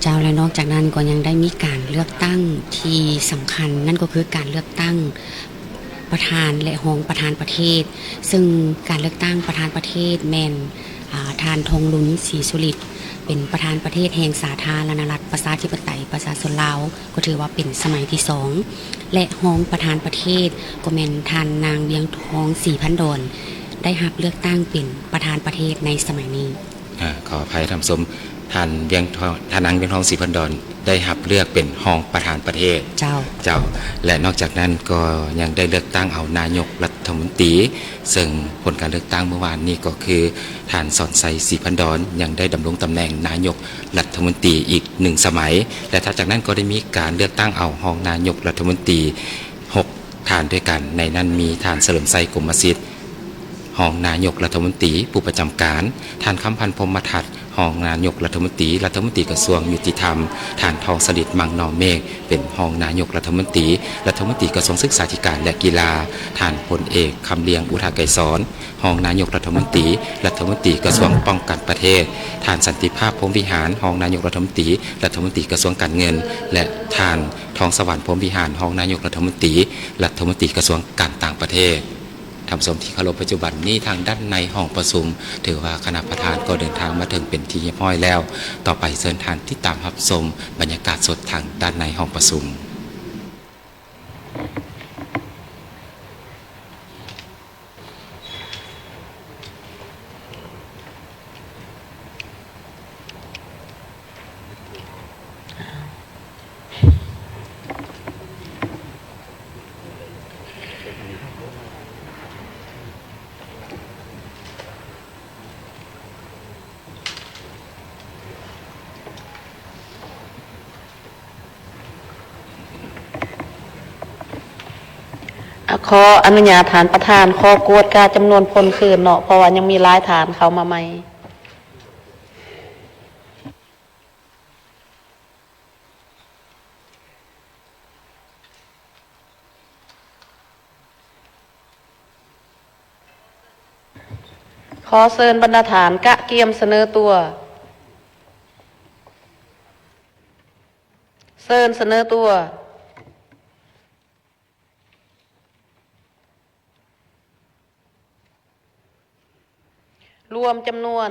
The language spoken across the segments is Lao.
ເຈົ້າ ແລະ ນອກຈາກນັ້ນກໍຍັງໄດ້ມີການເລືອກຕັ້ງທີ່ສຳຄັນ ນັ້ນກໍຄືການເລືອກຕັ້ງປະທານ ແລະ ຮອງປະທານປະເທດ, ເຊິ່ງການເລືອກຕັ້ງປະທານປະເທດແມ່ນ ອາ ທ່ານ ທອງລຸນ ສີສຸລິດ ເປັນປະທານປະເທດແຫ່ງສາທາລະນະລັດ ປະຊາທິປະໄຕ ປະຊາຊົນລາວ ກໍຖືວ່າເປັນສະໄໝທີສອງ ແລະ ຮອງປະທານປະເທດກໍແມ່ນທ່ານນາງ ວຽງທອງ ສີພັນດອນ ໄດ້ຮັບເລືອກຕັ້ງເປັນປະທານປະເທດໃນສະໄໝນີ້. ອາ ຂໍອະໄພທ່ານຜູ້ຊົມ, ທ່ານວຽງທອງ ທ່ານນາງ ວຽງທອງ ສີພັນດອນ ໄດ້ຮັບເລືອກເປັນຮອງປະທານປະເທດ. ເຈົ້າ. ເຈົ້າ. ແລະ ນອກຈາກນັ້ນກໍຍັງໄດ້ເລືອກຕັ້ງເອົານາຍົກລັດຖະມົນຕີ, ເຊິ່ງຜົນການເລືອກຕັ້ງເມື່ອວານນີ້ກໍຄື ທ່ານ ສອນໄຊ ສີພັນດອນ ຍັງໄດ້ດຳລົງຕຳແໜ່ງນາຍົກລັດຖະມົນຕີອີກໜຶ່ງສະໄໝ ແລະ ຖັດຈາກນັ້ນກໍໄດ້ມີການເລືອກຕັ້ງເອົາຮອງນາຍົກລັດຖະມົນຕີຫົກທ່ານດ້ວຍກັນ, ໃນນັ້ນມີທ່ານ ສະເຫຼີມໄຊ ກົມມະສິດ ຮອງນາຍົກລັດຖະມົນຕີຜູ້ປະຈຳການ, ທ່ານ ຄຳພັນ ພົມມະທັດ ຮອງນາຍົກລັດຖະມົນຕີ ລັດຖະມົນຕີກະຊວງຍຸຕິທຳ, ທ່ານ ທອງສະລິດ ມັງນໍເມກ ເປັນຮອງນາຍົກລັດຖະມົນຕີ ລັດຖະມົນຕີກະຊວງສຶກສາທິການ ແລະ ກິລາ, ທ່ານ ພົນເອກ ຄຳລຽງ ອຸທະໄກສອນ ຮອງນາຍົກລັດຖະມົນຕີ ລັດຖະມົນຕີກະຊວງປ້ອງກັນປະເທດ, ທ່ານ ສັນຕິພາບ ພົມວິຫານ ຮອງນາຍົກລັດຖະມົນຕີ ລັດຖະມົນຕີກະຊວງການເງິນ ແລະ ທ່ານ ທອງສະຫວັນ ພົມວິຫານ ຮອງນາຍົກລັດຖະມົນຕີ ລັດຖະມົນຕີກະຊວງການຕ່າງປະເທດ. ທ່ານຜູ້ຊົມທີ່ເຄົາລົບ, ປັດຈຸບັນນີ້ທາງດ້ານໃນຫ້ອງປະຊຸມ ຖືວ່າຄະນະປະທານກໍເດີນທາງມາເຖິງເປັນທີ່ຮຽບຮ້ອຍແລ້ວ. ຕໍ່ໄປເຊີນທ່ານຕິດຕາມຮັບຊົມບັນຍາກາດສົດທາງດ້ານໃນຫ້ອງປະຊຸມ. ອາ ຂໍອະນຸຍາດທ່ານປະທານ ຂໍກວດກາຈຳນວນຄົນຄືນເນາະ ເພາະວ່າຍັງມີຫຼາຍທ່ານເຂົ້າມາໃໝ່. ຂໍເຊີນບັນດາທ່ານກະກຽມສະເໜີຕົວ. ເຊີນສະເໜີຕົວ. ລວມຈຳນວນ.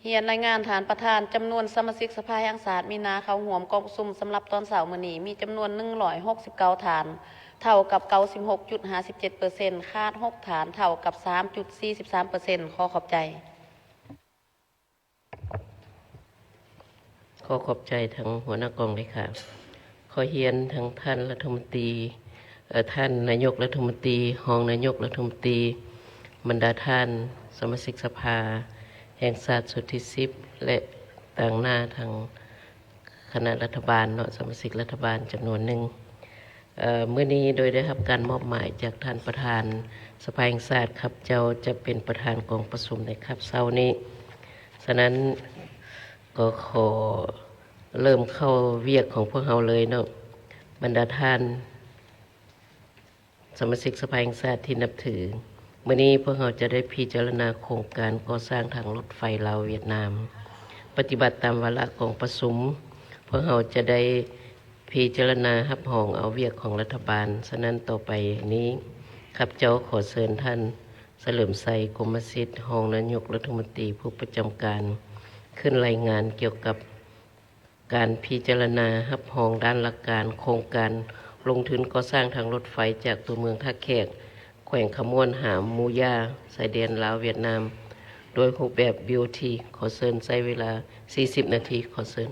ຮຽນລາຍງານທ່ານປະທານ, ຈຳນວນສະມາຊິກສະພາແຫ່ງຊາດມີໜ້າເຂົ້າຮ່ວມກອງປະຊຸມສຳລັບຕອນເຊົ້າມື້ນີ້ ມີຈຳນວນໜຶ່ງຮ້ອຍຫົກສິບເກົ້າທ່ານ, ເທົ່າກັບເກົ້າສິບຫົກຈຸດຫ້າສິບເຈັດເປີເຊັນ, ຂາດຫົກທ່ານ, ເທົ່າກັບສາມຈຸດສີ່ສິບສາມເປີເຊັນ. ຂໍຂອບໃຈ. ຂໍຂອບໃຈທາງຫົວໜ້າກອງເລີຍຄ່ະ. ຂໍຮຽນທາງທ່ານລັດຖະມົນຕີ, ເອີ ທ່ານນາຍົກລັດຖະມົນຕີ, ຮອງນາຍົກລັດຖະມົນຕີ, ບັນດາທ່ານສະມາຊິກສະພາແຫ່ງຊາດຊຸດທີສິບ ແລະ ຕາງໜ້າທາງຄະນະລັດຖະບານເນາະ, ສະມາຊິກລັດຖະບານຈຳນວນໜຶ່ງ. ເອີ ມື້ນີ້ໂດຍໄດ້ຮັບການມອບໝາຍຈາກທ່ານປະທານສະພາແຫ່ງຊາດ, ຂ້າພະເຈົ້າຈະເປັນປະທານກອງປະຊຸມໃນຄາບເຊົ້ານີ້. ສະນັ້ນກໍຂໍເລີ່ມເຂົ້າວຽກຂອງພວກເຮົາເລີຍເນາະ. ບັນດາທ່ານສະມາຊິກສະພາແຫ່ງຊາດທີ່ນັບຖື, ມື້ນີ້ພວກເຮົາຈະໄດ້ພິຈາລະນາໂຄງການກໍ່ສ້າງທາງລົດໄຟລາວຫວຽດນາມ. ປະຕິບັດຕາມວາລະກອງປະຊຸມ, ພວກເຮົາຈະໄດ້ ພິຈາລະນາຮັບຮອງເອົາວຽກຂອງລັດຖະບານ. ສະນັ້ນ, ຕໍ່ໄປນີ້ ຂ້າພະເຈົ້າຂໍເຊີນທ່ານ ສະເຫຼີມໄຊ ກົມມະສິດ ຮອງນາຍົກລັດຖະມົນຕີຜູ້ປະຈຳການ ຂຶ້ນລາຍງານກ່ຽວກັບການພິຈາລະນາຮັບຮອງດ້ານຫຼັກການໂຄງການລົງທຶນກໍ່ສ້າງທາງລົດໄຟຈາກຕົວເມືອງທ່າແຂກ ແຂວງຄຳມ່ວນ ຫາໝູຢາ ຊາຍແດນລາວ-ຫວຽດນາມ ໂດຍຮູບແບບ ບີໂອທີ. ຂໍເຊີນ, ໃຊ້ເວລາສີ່ສິບນາທີ. ຂໍເຊີນ.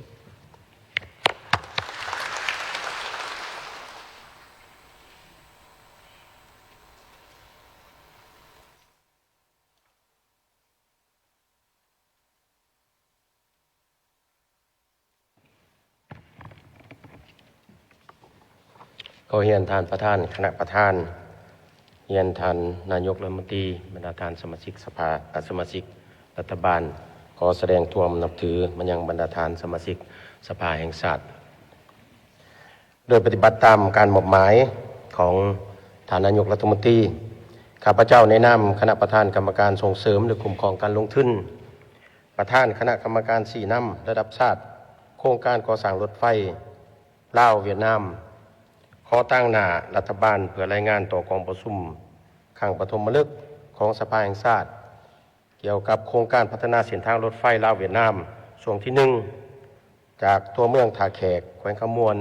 ຂໍຮຽນທ່ານປະທານ, ຄະນະປະທານ, ຮຽນທ່ານນາຍົກລັດຖະມົນຕີ, ບັນດາທ່ານສະມາຊິກສະພາ, ອາ, ສະມາຊິກລັດຖະບານ, ຂໍສະແດງຄວາມນັບຖືມາຍັງບັນດາທ່ານສະມາຊິກສະພາແຫ່ງຊາດ. ໂດຍປະຕິບັດຕາມການມອບໝາຍຂອງທ່ານນາຍົກລັດຖະມົນຕີ, ຂ້າພະເຈົ້າໃນນາມຄະນະປະທານກຳມະການສົ່ງເສີມ ແລະ ຄຸ້ມຄອງການລົງທຶນ ປະທານຄະນະກຳມະການຊີ້ນຳລະດັບຊາດ ໂຄງການກໍ່ສ້າງລົດໄຟລາວ-ຫວຽດນາມ ຂໍຕາງໜ້າລັດຖະບານເພື່ອລາຍງານຕໍ່ກອງປະຊຸມຄັ້ງປະຖົມມະລຶກຂອງສະພາແຫ່ງຊາດ ກ່ຽວກັບໂຄງການພັດທະນາເສັ້ນທາງລົດໄຟລາວ-ຫວຽດນາມ ຊ່ວງທີໜຶ່ງ ຈາກຕົວເມືອງທ່າແຂກ ແຂວງຄຳມ່ວນ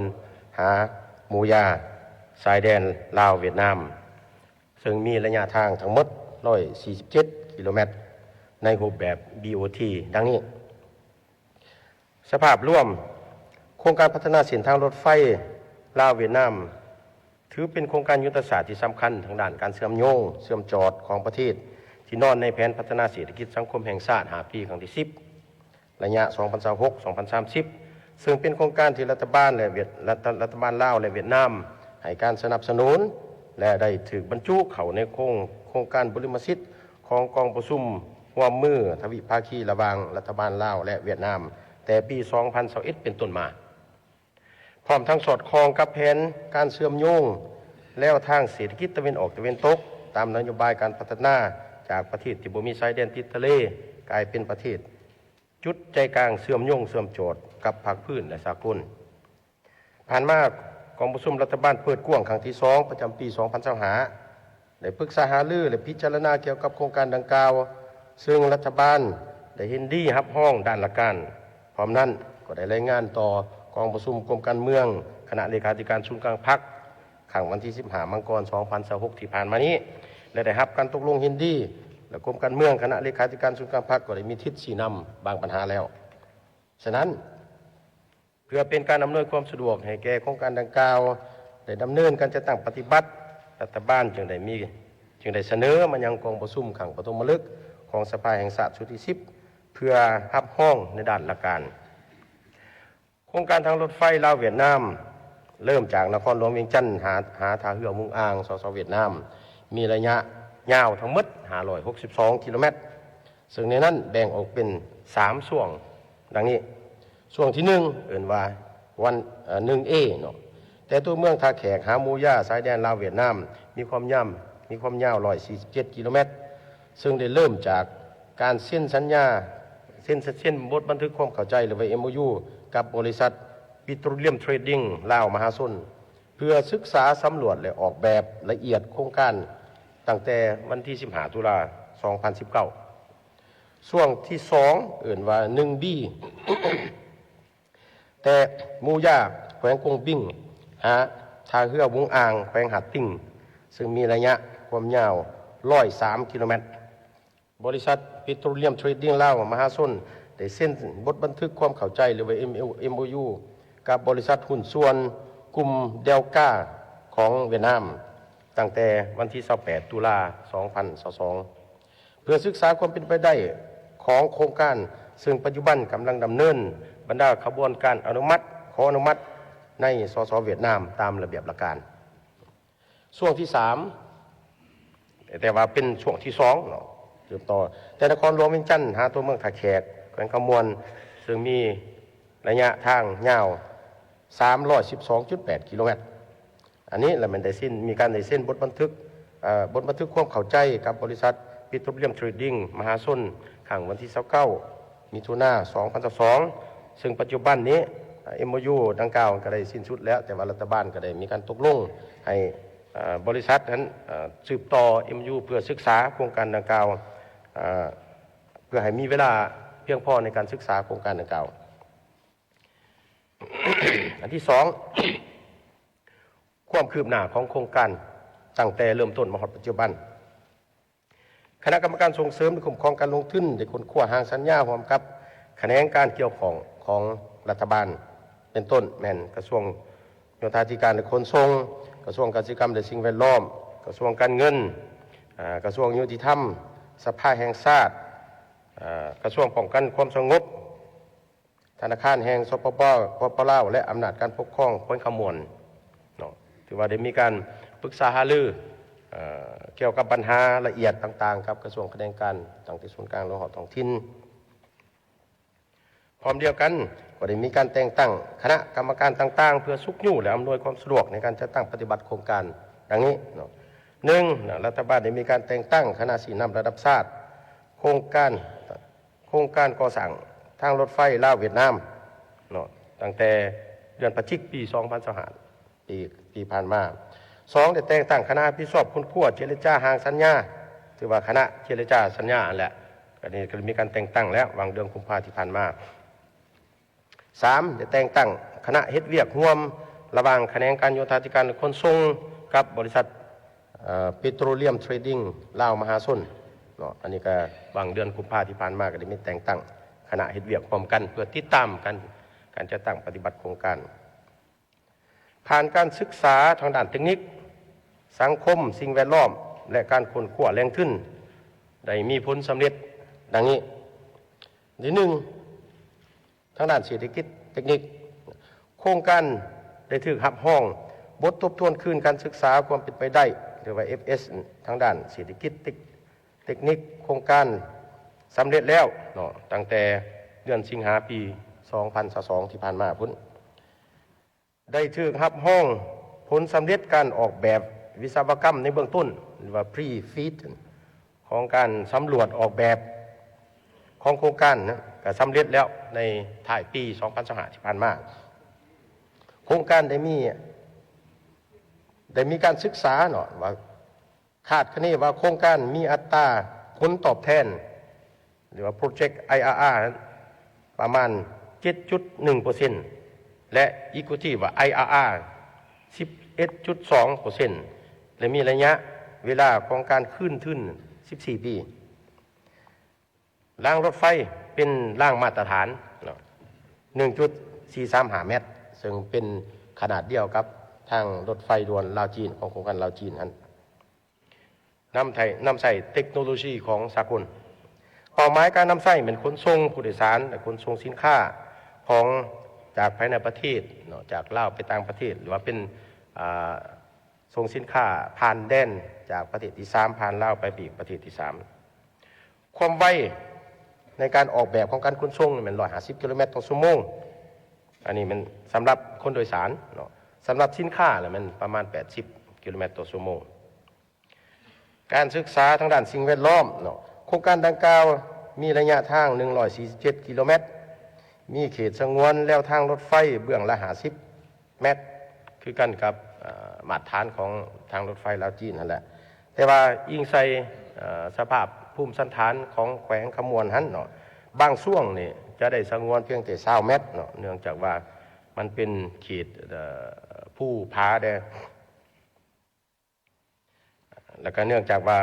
ຫາໝູຢາ ຊາຍແດນລາວ-ຫວຽດນາມ ເຊິ່ງມີໄລຍະທາງທັງໝົດ ຮ້ອຍສີ່ສິບເຈັດ ກິໂລແມັດ ໃນຮູບແບບ ບີໂອທີ ດັ່ງນີ້. ສະພາບລວມ, ໂຄງການພັດທະນາເສັ້ນທາງລົດໄຟລາວ-ຫວຽດນາມ ຖືເປັນໂຄງການຍຸດທະສາດທີ່ສຳຄັນທາງດ້ານການເຊື່ອມໂຍງ, ເຊື່ອມຈອດຂອງປະເທດ ທີ່ນອນໃນແຜນພັດທະນາເສດຖະກິດສັງຄົມແຫ່ງຊາດຫ້າປີ ຄັ້ງທີສິບ ໄລຍະສອງພັນຊາວຫົກ ສອງພັນສາມສິບ ເຊິ່ງເປັນໂຄງການທີ່ລັດຖະບານ ແລະຫວຽດ ລັດຖະ ລັດຖະບານລາວ ແລະຫວຽດນາມ ໃຫ້ການສະໜັບສະໜູນ ແລະໄດ້ຖືກບັນຈຸເຂົ້າໃນໂຄງ ໂຄງການບຸລິມະສິດຂອງກອງປະຊຸມຮ່ວມມືທະວິພາຄີລະຫວ່າງລັດຖະບານລາວ ແລະຫວຽດນາມ ແຕ່ປີສອງພັນຊາວເອັດ ເປັນຕົ້ນມາ. ພ້ອມທັງສອດຄ່ອງກັບແຜນການເຊື່ອມໂຍງແລວທາງເສດຖະກິດຕາເວັນອອກຕາເວັນຕົກ ຕາມນະໂຍບາຍການພັດທະນາຈາກປະເທດທີ່ບໍ່ມີຊາຍແດນຕິດທະເລ ກາຍເປັນປະເທດຈຸດໃຈກາງເຊື່ອມໂຍງເຊື່ອມຈອດກັບພາກພື້ນ ແລະສາກົນ. ຜ່ານມາ, ກອງປະຊຸມລັດຖະບານເປີດກວ້າງຄັ້ງທີສອງ ປະຈຳປີສອງພັນຊາວຫ້າ ໄດ້ປຶກສາຫາລື ແລະ ພິຈາລະນາກ່ຽວກັບໂຄງການດັ່ງກ່າວ, ເຊິ່ງລັດຖະບານໄດ້ເຫັນດີຮັບຮອງດ້ານຫຼັກການ. ພ້ອມນັ້ນ, ກໍໄດ້ລາຍງານຕໍ່ກອງປະຊຸມກົມການເມືອງ ຄະນະເລຂາທິການສູນກາງພັກ ຄັ້ງວັນທີສິບຫ້າ ມັງກອນ ສອງພັນຊາວຫົກ ທີ່ຜ່ານມານີ້ ແລະ ໄດ້ຮັບການຕົກລົງເຫັນດີ ແລະ ກົມການເມືອງ ຄະນະເລຂາທິການສູນກາງພັກ ກໍໄດ້ມີທິດຊີ້ນຳບາງບັນຫາແລ້ວ. ສະນັ້ນ, ເພື່ອເປັນການອຳນວຍຄວາມສະດວກໃຫ້ແກ່ໂຄງການດັ່ງກ່າວ ໄດ້ດຳເນີນການຈັດຕັ້ງປະຕິບັດ, ລັດຖະບານຈຶ່ງໄດ້ມີ ຈຶ່ງໄດ້ສະເໜີມາຍັງກອງປະຊຸມຄັ້ງປະຖົມມະລຶກຂອງສະພາແຫ່ງຊາດຊຸດທີສິບ ເພື່ອຮັບຮອງໃນດ້ານຫຼັກການ. ໂຄງການທາງລົດໄຟລາວ-ຫວຽດນາມ ເລີ່ມຈາກນະຄອນຫຼວງວຽງຈັນ ຫາ ຫາທ່າເຮືອຫວຸງອ່າງ ສສ ຫວຽດນາມ ມີໄລຍະຍາວທັງໝົດຫ້າຮ້ອຍຫົກສິບສອງກິໂລແມັດ ເຊິ່ງໃນນັ້ນແບ່ງອອກເປັນສາມຊ່ວງ ດັ່ງນີ້. ຊ່ວງທີໜຶ່ງ ເອີ້ນວ່າວັນ ເອີ ໜຶ່ງເອ ເນາະ ແຕ່ຕົວເມືອງທ່າແຂກຫາໝູຢາ ຊາຍແດນລາວ-ຫວຽດນາມ ມີຄວາມຍາວ ມີຄວາມຍາວຮ້ອຍສີ່ສິບເຈັດກິໂລແມັດ ເຊິ່ງໄດ້ເລີ່ມຈາກການເຊັນສັນຍາ ເຊັນ ເຊັນບົດບັນທຶກຄວາມເຂົ້າໃຈ ຫຼືວ່າ ເອັມໂອຢູ ກັບບໍລິສັດ ປິໂຕຣລຽມເທຣດດິງ ລາວມະຫາຊົນ ເພື່ອສຶກສາສຳຫຼວດ ແລະ ອອກແບບລະອຽດໂຄງການ ຕັ້ງແຕ່ວັນທີສິບຫ້າ ຕຸລາ ສອງພັນສິບເກົ້າ. ຊ່ວງທີສອງ ເອີ້ນວ່າ ໜຶ່ງບີ ແຕ່ໝູຢາ ແຂວງກົງບິງ ຫາທ່າເຮືອຫວຸງອ່າງ ແຂວງຫາດຕິ່ງ ເຊິ່ງມີໄລຍະຄວາມຍາວຮ້ອຍສາມກິໂລແມັດ. ບໍລິສັດ ປິໂຕຣລຽມເທຣດດິງ ລາວມະຫາຊົນ ໄດ້ເຊັນບົດບັນທຶກຄວາມເຂົ້າໃຈ ຫຼືວ່າ ເອັມໂອຢູ ກັບບໍລິສັດຫຸ້ນສ່ວນກຸ່ມເດວກາ ຂອງຫວຽດນາມ ຕັ້ງແຕ່ວັນທີຊາວແປດ ຕຸລາ ສອງພັນຊາວສອງ ເພື່ອສຶກສາຄວາມເປັນໄປໄດ້ຂອງໂຄງການ ເຊິ່ງປັດຈຸບັນກຳລັງດຳເນີນບັນດາຂະບວນການອະນຸມັດ, ຂໍອະນຸມັດໃນ ສສ ຫວຽດນາມ ຕາມລະບຽບຫຼັກການ. ຊ່ວງທີສາມ ແຕ່ວ່າເປັນຊ່ວງທີສອງເນາະ ສືບຕໍ່ແຕ່ນະຄອນຫຼວງວຽງຈັນຫາຕົວເມືອງທ່າແຂກ ແຂວງຄຳມ່ວນ ເຊິ່ງມີໄລຍະທາງຍາວສາມຮ້ອຍສິບສອງຈຸດແປດກິໂລແມັດ. ອັນນີ້ລະແມ່ນໄດ້ເຊັນ ມີການໄດ້ເຊັນບົດບັນທຶກ ເອີ ບົດບັນທຶກຄວາມເຂົ້າໃຈກັບບໍລິສັດ ປິໂຕຣລຽມເທຣດດິງ ມະຫາຊົນ ຄັ້ງວັນທີຊາວເກົ້າ ມິຖຸນາ ສອງພັນຊາວສອງ ເຊິ່ງປັດຈຸບັນນີ້ ເອັມໂອຢູ ດັ່ງກ່າວກໍໄດ້ສິ້ນສຸດແລ້ວ, ແຕ່ວ່າລັດຖະບານກໍໄດ້ມີການຕົກລົງໃຫ້ ເອີ ບໍລິສັດນັ້ນ ເອີ ສືບຕໍ່ ເອັມໂອຢູ ເພື່ອສຶກສາໂຄງການດັ່ງກ່າວ ເອີ ເພື່ອໃຫ້ມີເວລາພຽງພໍໃນການສຶກສາໂຄງການດັ່ງກ່າວ. ອັນທີສອງ ຄວາມຄືບໜ້າຂອງໂຄງການຕັ້ງແຕ່ເລີ່ມຕົ້ນມາຮອດປັດຈຸບັນ. ຄະນະກຳມະການສົ່ງເສີມ ແລະ ຄຸ້ມຄອງການລົງທຶນ ໄດ້ຄົ້ນຄວ້າຮ່າງສັນຍາຮ່ວມກັບຂະແໜງການກ່ຽວຂ້ອງຂອງລັດຖະບານ ເປັນຕົ້ນແມ່ນກະຊວງໂຍທາທິການ ແລະ ຂົນສົ່ງ, ກະຊວງກະສິກຳ ແລະ ສິ່ງແວດລ້ອມ, ກະຊວງການເງິນ, ອາ, ກະຊວງຍຸຕິທຳ, ສະພາແຫ່ງຊາດ, ອາ, ກະຊວງປ້ອງກັນຄວາມສະຫງົບ, ທະນາຄານແຫ່ງ ສປປ ປປ ລາວ ແລະ ອຳນາດການປົກຄອງແຂວງຄຳມ່ວນເນາະ ຖືວ່າໄດ້ມີການປຶກສາຫາລື ເອີ ກ່ຽວກັບບັນຫາລະອຽດຕ່າງໆ ກັບກະຊວງຂະແໜງການ ຕັ້ງແຕ່ສູນກາງ ລະຫອດທ້ອງຖິ່ນ. ພ້ອມດຽວກັນ ກໍໄດ້ມີການແຕ່ງຕັ້ງຄະນະກຳມະການຕ່າງໆ ເພື່ອຊຸກຍູ້ ແລະ ອຳນວຍຄວາມສະດວກໃນການຈັດຕັ້ງປະຕິບັດໂຄງການ ດັ່ງນີ້ເນາະ. ໜຶ່ງ ລັດຖະບານໄດ້ມີການແຕ່ງຕັ້ງຄະນະຊີ້ນຳລະດັບຊາດ ໂຄງການ ໂຄງການກໍ່ສ້າງທາງລົດໄຟລາວຫວຽດນາມເນາະ ຕັ້ງແຕ່ເດືອນພະຈິກ ປີສອງພັນຊາວຫ້າ ປີ ປີຜ່ານມາ. ສອງ ໄດ້ແຕ່ງຕັ້ງຄະນະຮັບຜິດຊອບຄົ້ນຄວ້າເຈລະຈາຮ່າງສັນຍາ ຖືວ່າຄະນະເຈລະຈາສັນຍາຫັ້ນແຫຼະ ກະໄດ້ ກະໄດ້ມີການແຕ່ງຕັ້ງແລ້ວ ຫວ່າງເດືອນກຸມພາທີ່ຜ່ານມາ. ສາມ ໄດ້ແຕ່ງຕັ້ງຄະນະເຮັດວຽກຮ່ວມລະຫວ່າງຂະແໜງການໂຍທາທິການ ແລະ ຂົນສົ່ງ ກັບບໍລິສັດ ເອີ Petroleum Trading ລາວມະຫາຊົນເນາະ ອັນນີ້ກະຫວ່າງເດືອນກຸມພາທີ່ຜ່ານມາ ກະໄດ້ມີແຕ່ງຕັ້ງຄະນະເຮັດວຽກຮ່ວມກັນ ເພື່ອຕິດຕາມການ ການຈັດຕັ້ງປະຕິບັດໂຄງການ. ຜ່ານການສຶກສາທາງດ້ານເຕັກນິກ, ສັງຄົມ, ສິ່ງແວດລ້ອມ ແລະ ການຄົ້ນຄວ້າແຫຼ່ງທຶນ ໄດ້ມີຜົນສຳເລັດດັ່ງນີ້. ທີໜຶ່ງ ທາງດ້ານເສດຖະກິດເຕັກນິກ, ໂຄງການໄດ້ຖືກຮັບຮອງບົດທົບທວນຄືນການສຶກສາຄວາມເປັນໄປໄດ້ ຫຼືວ່າ ເອັຟເອສ ທາງດ້ານເສດຖະກິດເຕັກ ເຕັກນິກ. ໂຄງການສຳເລັດແລ້ວເນາະ ຕັ້ງແຕ່ເດືອນສິງຫາ ປີສອງພັນຊາວສອງ ທີ່ຜ່ານມາພຸ້ນ. ໄດ້ຖືກຮັບຮອງຜົນສຳເລັດການອອກແບບວິສະວະກຳໃນເບື້ອງຕົ້ນ ຫຼືວ່າ Pre-FEED ຂອງການສຳຫຼວດອອກແບບຂອງໂຄງການນະ ກະສຳເລັດແລ້ວໃນທ້າຍປີສອງພັນຊາວຫ້າ ທີ່ຜ່ານມາ. ໂຄງການໄດ້ມີ ໄດ້ມີການສຶກສາເນາະ ວ່າ ຄາດຄະເນວ່າໂຄງການມີອັດຕາຜົນຕອບແທນ ຫຼືວ່າ Project ໄອອາອາ ປະມານ ເຈັດຈຸດໜຶ່ງເປີເຊັນ ແລະ Equity ວ່າ ໄອອາອາ ສິບເອັດຈຸດສອງເປີເຊັນ ແລະ ມີໄລຍະເວລາຂອງການຄືນທຶນ ສິບສີ່ປີ. ລາງລົດໄຟເປັນລາງມາດຕະຖານເນາະ ໜຶ່ງຈຸດສີ່ສາມຫ້າແມັດ ເຊິ່ງເປັນຂະໜາດດຽວກັບທາງລົດໄຟດ່ວນລາວຈີນ ຂອງໂຄງການລາວຈີນຫັ້ນ. ນຳໃຊ້ ນຳໃຊ້ເຕັກໂນໂລຊີຂອງສາກົນ. ເປົ້າໝາຍການນຳໃຊ້ແມ່ນຂົນສົ່ງຜູ້ໂດຍສານ ແລະ ຂົນສົ່ງສິນຄ້າຂອງ ຈາກພາຍໃນປະເທດເນາະ ຈາກລາວໄປຕ່າງປະເທດ ຫຼືວ່າເປັນ ອາ ສົ່ງສິນຄ້າຜ່ານແດນຈາກປະເທດທີສາມ ຜ່ານລາວໄປອີກປະເທດທີສາມ. ຄວາມໄວໃນການອອກແບບຂອງການຂົນສົ່ງນີ້ແມ່ນ ຮ້ອຍຫ້າສິບກິໂລແມັດຕໍ່ຊົ່ວໂມງ. ອັນນີ້ແມ່ນສຳລັບຄົນໂດຍສານເນາະ. ສຳລັບສິນຄ້າລະແມ່ນປະມານ ແປດສິບກິໂລແມັດຕໍ່ຊົ່ວໂມງ. ການສຶກສາທາງດ້ານສິ່ງແວດລ້ອມເນາະ. ໂຄງການດັ່ງກ່າວມີໄລຍະທາງ ໜຶ່ງຮ້ອຍສີ່ສິບເຈັດກິໂລແມັດ, ມີເຂດສະຫງວນແລວທາງລົດໄຟເບື້ອງລະ ຫ້າສິບ ແມັດ ຄືກັນກັບ ເອີ ມາດຕະຖານຂອງທາງລົດໄຟລາວຈີນຫັ້ນແຫຼະ. ແຕ່ວ່າອີງໃສ່ ເອີ ສະພາບພູມສັນຖານຂອງແຂວງຄຳມ່ວນຫັ້ນເນາະ, ບາງຊ່ວງນີ້ຈະໄດ້ສະຫງວນພຽງແຕ່ ຊາວແມັດເນາະ, ເນື່ອງຈາກວ່າມັນເປັນເຂດ ເອີ ພູຜາແດ່. ແລ້ວກໍເນື່ອງຈາກວ່າ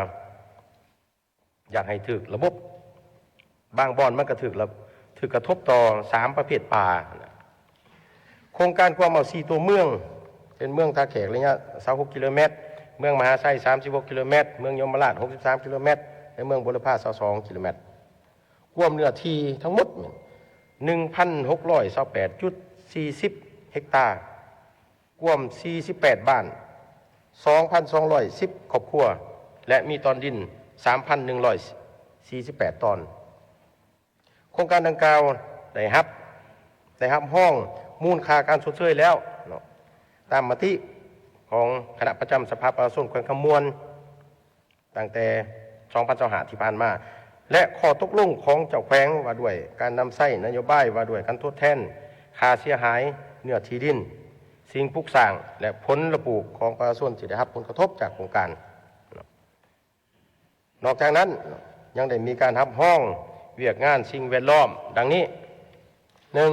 ຢາກໃຫ້ຖືກລະບົບ, ບາງບ່ອນມັນກໍຖືກລະ ຖືກກະທົບຕໍ່ສາມປະເພດປ່າ. ໂຄງການກວມເອົາສີ່ຕົວເມືອງ ເປັນເມືອງທ່າແຂກໄລຍະ ຊາວຫົກກິໂລແມັດ, ເມືອງມະຫາໄຊ ສາມສິບຫົກກິໂລແມັດ, ເມືອງຍົມມະລາດ ຫົກສິບສາມກິໂລແມັດ ແລະ ເມືອງບຸລະພາ ຊາວສອງກິໂລແມັດ. ກວມເນື້ອທີ່ທັງໝົດ ໜຶ່ງພັນຫົກຮ້ອຍຊາວແປດຈຸດສີ່ສິບເຮັກຕາ. ກວມສີ່ສິບແປດບ້ານ, ສອງພັນສອງຮ້ອຍສິບຄອບຄົວ ແລະ ມີຕອນດິນ ສາມພັນໜຶ່ງຮ້ອຍສີ່ສິບແປດຕອນ. ໂຄງການດັ່ງກ່າວໄດ້ຮັບ ໄດ້ຮັບຮອງມູນຄ່າການຊົດເຊີຍແລ້ວເນາະ ຕາມມະຕິຂອງຄະນະປະຈຳສະພາປະຊາຊົນແຂວງຄຳມ່ວນ ຕັ້ງແຕ່ສອງພັນຊາວຫ້າທີ່ຜ່ານມາ ແລະ ຂໍ້ຕົກລົງຂອງເຈົ້າແຂວງວ່າດ້ວຍການນຳໃຊ້ນະໂຍບາຍວ່າດ້ວຍການທົດແທນຄ່າເສຍຫາຍເນື້ອທີ່ດິນ, ສິ່ງປຸກສ້າງ ແລະ ຜົນລະປູກຂອງປະຊາຊົນທີ່ໄດ້ຮັບຜົນກະທົບຈາກໂຄງການ. ນອກຈາກນັ້ນ ຍັງໄດ້ມີການຮັບຮອງວຽກງານສິ່ງແວດລ້ອມດັ່ງນີ້. ໜຶ່ງ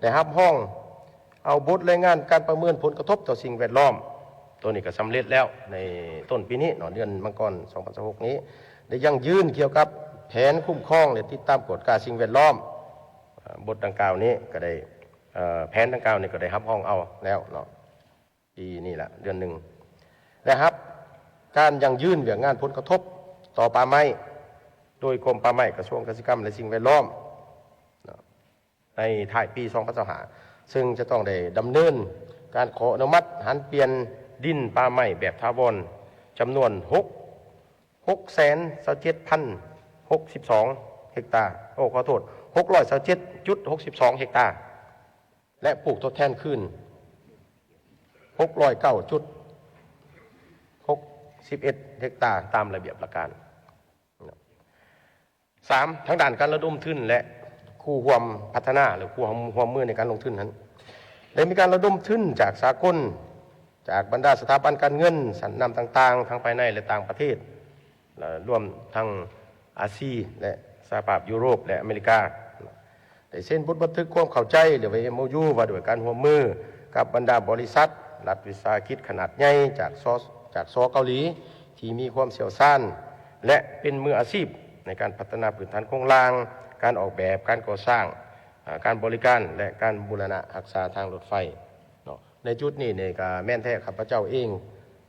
ໄດ້ຮັບຮອງເອົາບົດລາຍງານການປະເມີນຜົນກະທົບຕໍ່ສິ່ງແວດລ້ອມ, ໂຕນີ້ກໍສຳເລັດແລ້ວໃນຕົ້ນປີນີ້ເນາະ, ເດືອນມັງກອນ ສອງພັນຊາວຫົກນີ້ ໄດ້ຢັ້ງຢືນກ່ຽວກັບແຜນຄຸ້ມຄອງ ແລະ ຕິດຕາມກວດກາສິ່ງແວດລ້ອມ. ບົດດັ່ງກ່າວນີ້ກໍໄດ້ ເອີ ແຜນດັ່ງກ່າວນີ້ກໍໄດ້ຮັບຮອງເອົາແລ້ວເນາະ. ປີນີ້ລະ ເດືອນໜຶ່ງ ໄດ້ຮັບການຢັ້ງຢືນວຽກງານຜົນກະທົບຕໍ່ປ່າໄມ້ ໂດຍກົມປ່າໄມ້ ກະຊວງກະສິກຳ ແລະ ສິ່ງແວດລ້ອມ ໃນທ້າຍປີສອງພັນຊາວຫ້າ ເຊິ່ງຈະຕ້ອງໄດ້ດຳເນີນການຂໍອະນຸມັດຫັນປ່ຽນດິນປ່າໄມ້ແບບຖາວອນ ຈຳນວນຫົກ ຫົກແສນຊາວເຈັດພັນຫົກສິບສອງເຮັກຕາ, ໂອ້ ຂໍໂທດ ຫົກຮ້ອຍຊາວເຈັດຈຸດຫົກສິບສອງເຮັກຕາ. ແລະ ປູກທົດແທນຄືນ ຫົກຮ້ອຍເກົ້າຈຸດຫົກສິບເອັດເຮັກຕາ ຕາມລະບຽບຫຼັກການ. ສາມ ທາງດ້ານການລະດົມທຶນ ແລະ ຄູ່ຮ່ວມພັດທະນາ ຫຼື ຄູ່ຮ່ວມ ຮ່ວມມືໃນການລົງທຶນນັ້ນ ໄດ້ມີການລະດົມທຶນຈາກສາກົນ, ຈາກບັນດາສະຖາບັນການເງິນຊັ້ນນຳຕ່າງໆ ທັງພາຍໃນ ແລະ ຕ່າງປະເທດ, ລະລວມທັງອາຊີ ແລະ ສະຫະພາບຢູໂຣບ ແລະ ອາເມລິກາ. ໄດ້ເຊັນບົດບັນທຶກຄວາມເຂົ້າໃຈ ຫຼືວ່າ ເອັມໂອຢູ ວ່າດ້ວຍການຮ່ວມມືກັບບັນດາບໍລິສັດລັດວິສາຫະກິດຂະໜາດໃຫຍ່ຈາກ ສ ຈາກ ສ ເກົາຫຼີ ທີ່ມີຄວາມຊ່ຽວຊານ ແລະ ເປັນມືອາຊີບໃນການພັດທະນາພື້ນຖານໂຄງລ່າງ, ການອອກແບບ, ການກໍ່ສ້າງ, ອາ, ການບໍລິການ ແລະ ການບູລະນະຮັກສາທາງລົດໄຟເນາະ. ໃນຈຸດນີ້ນີ້ກໍແມ່ນແທ້, ຂ້າພະເຈົ້າເອງ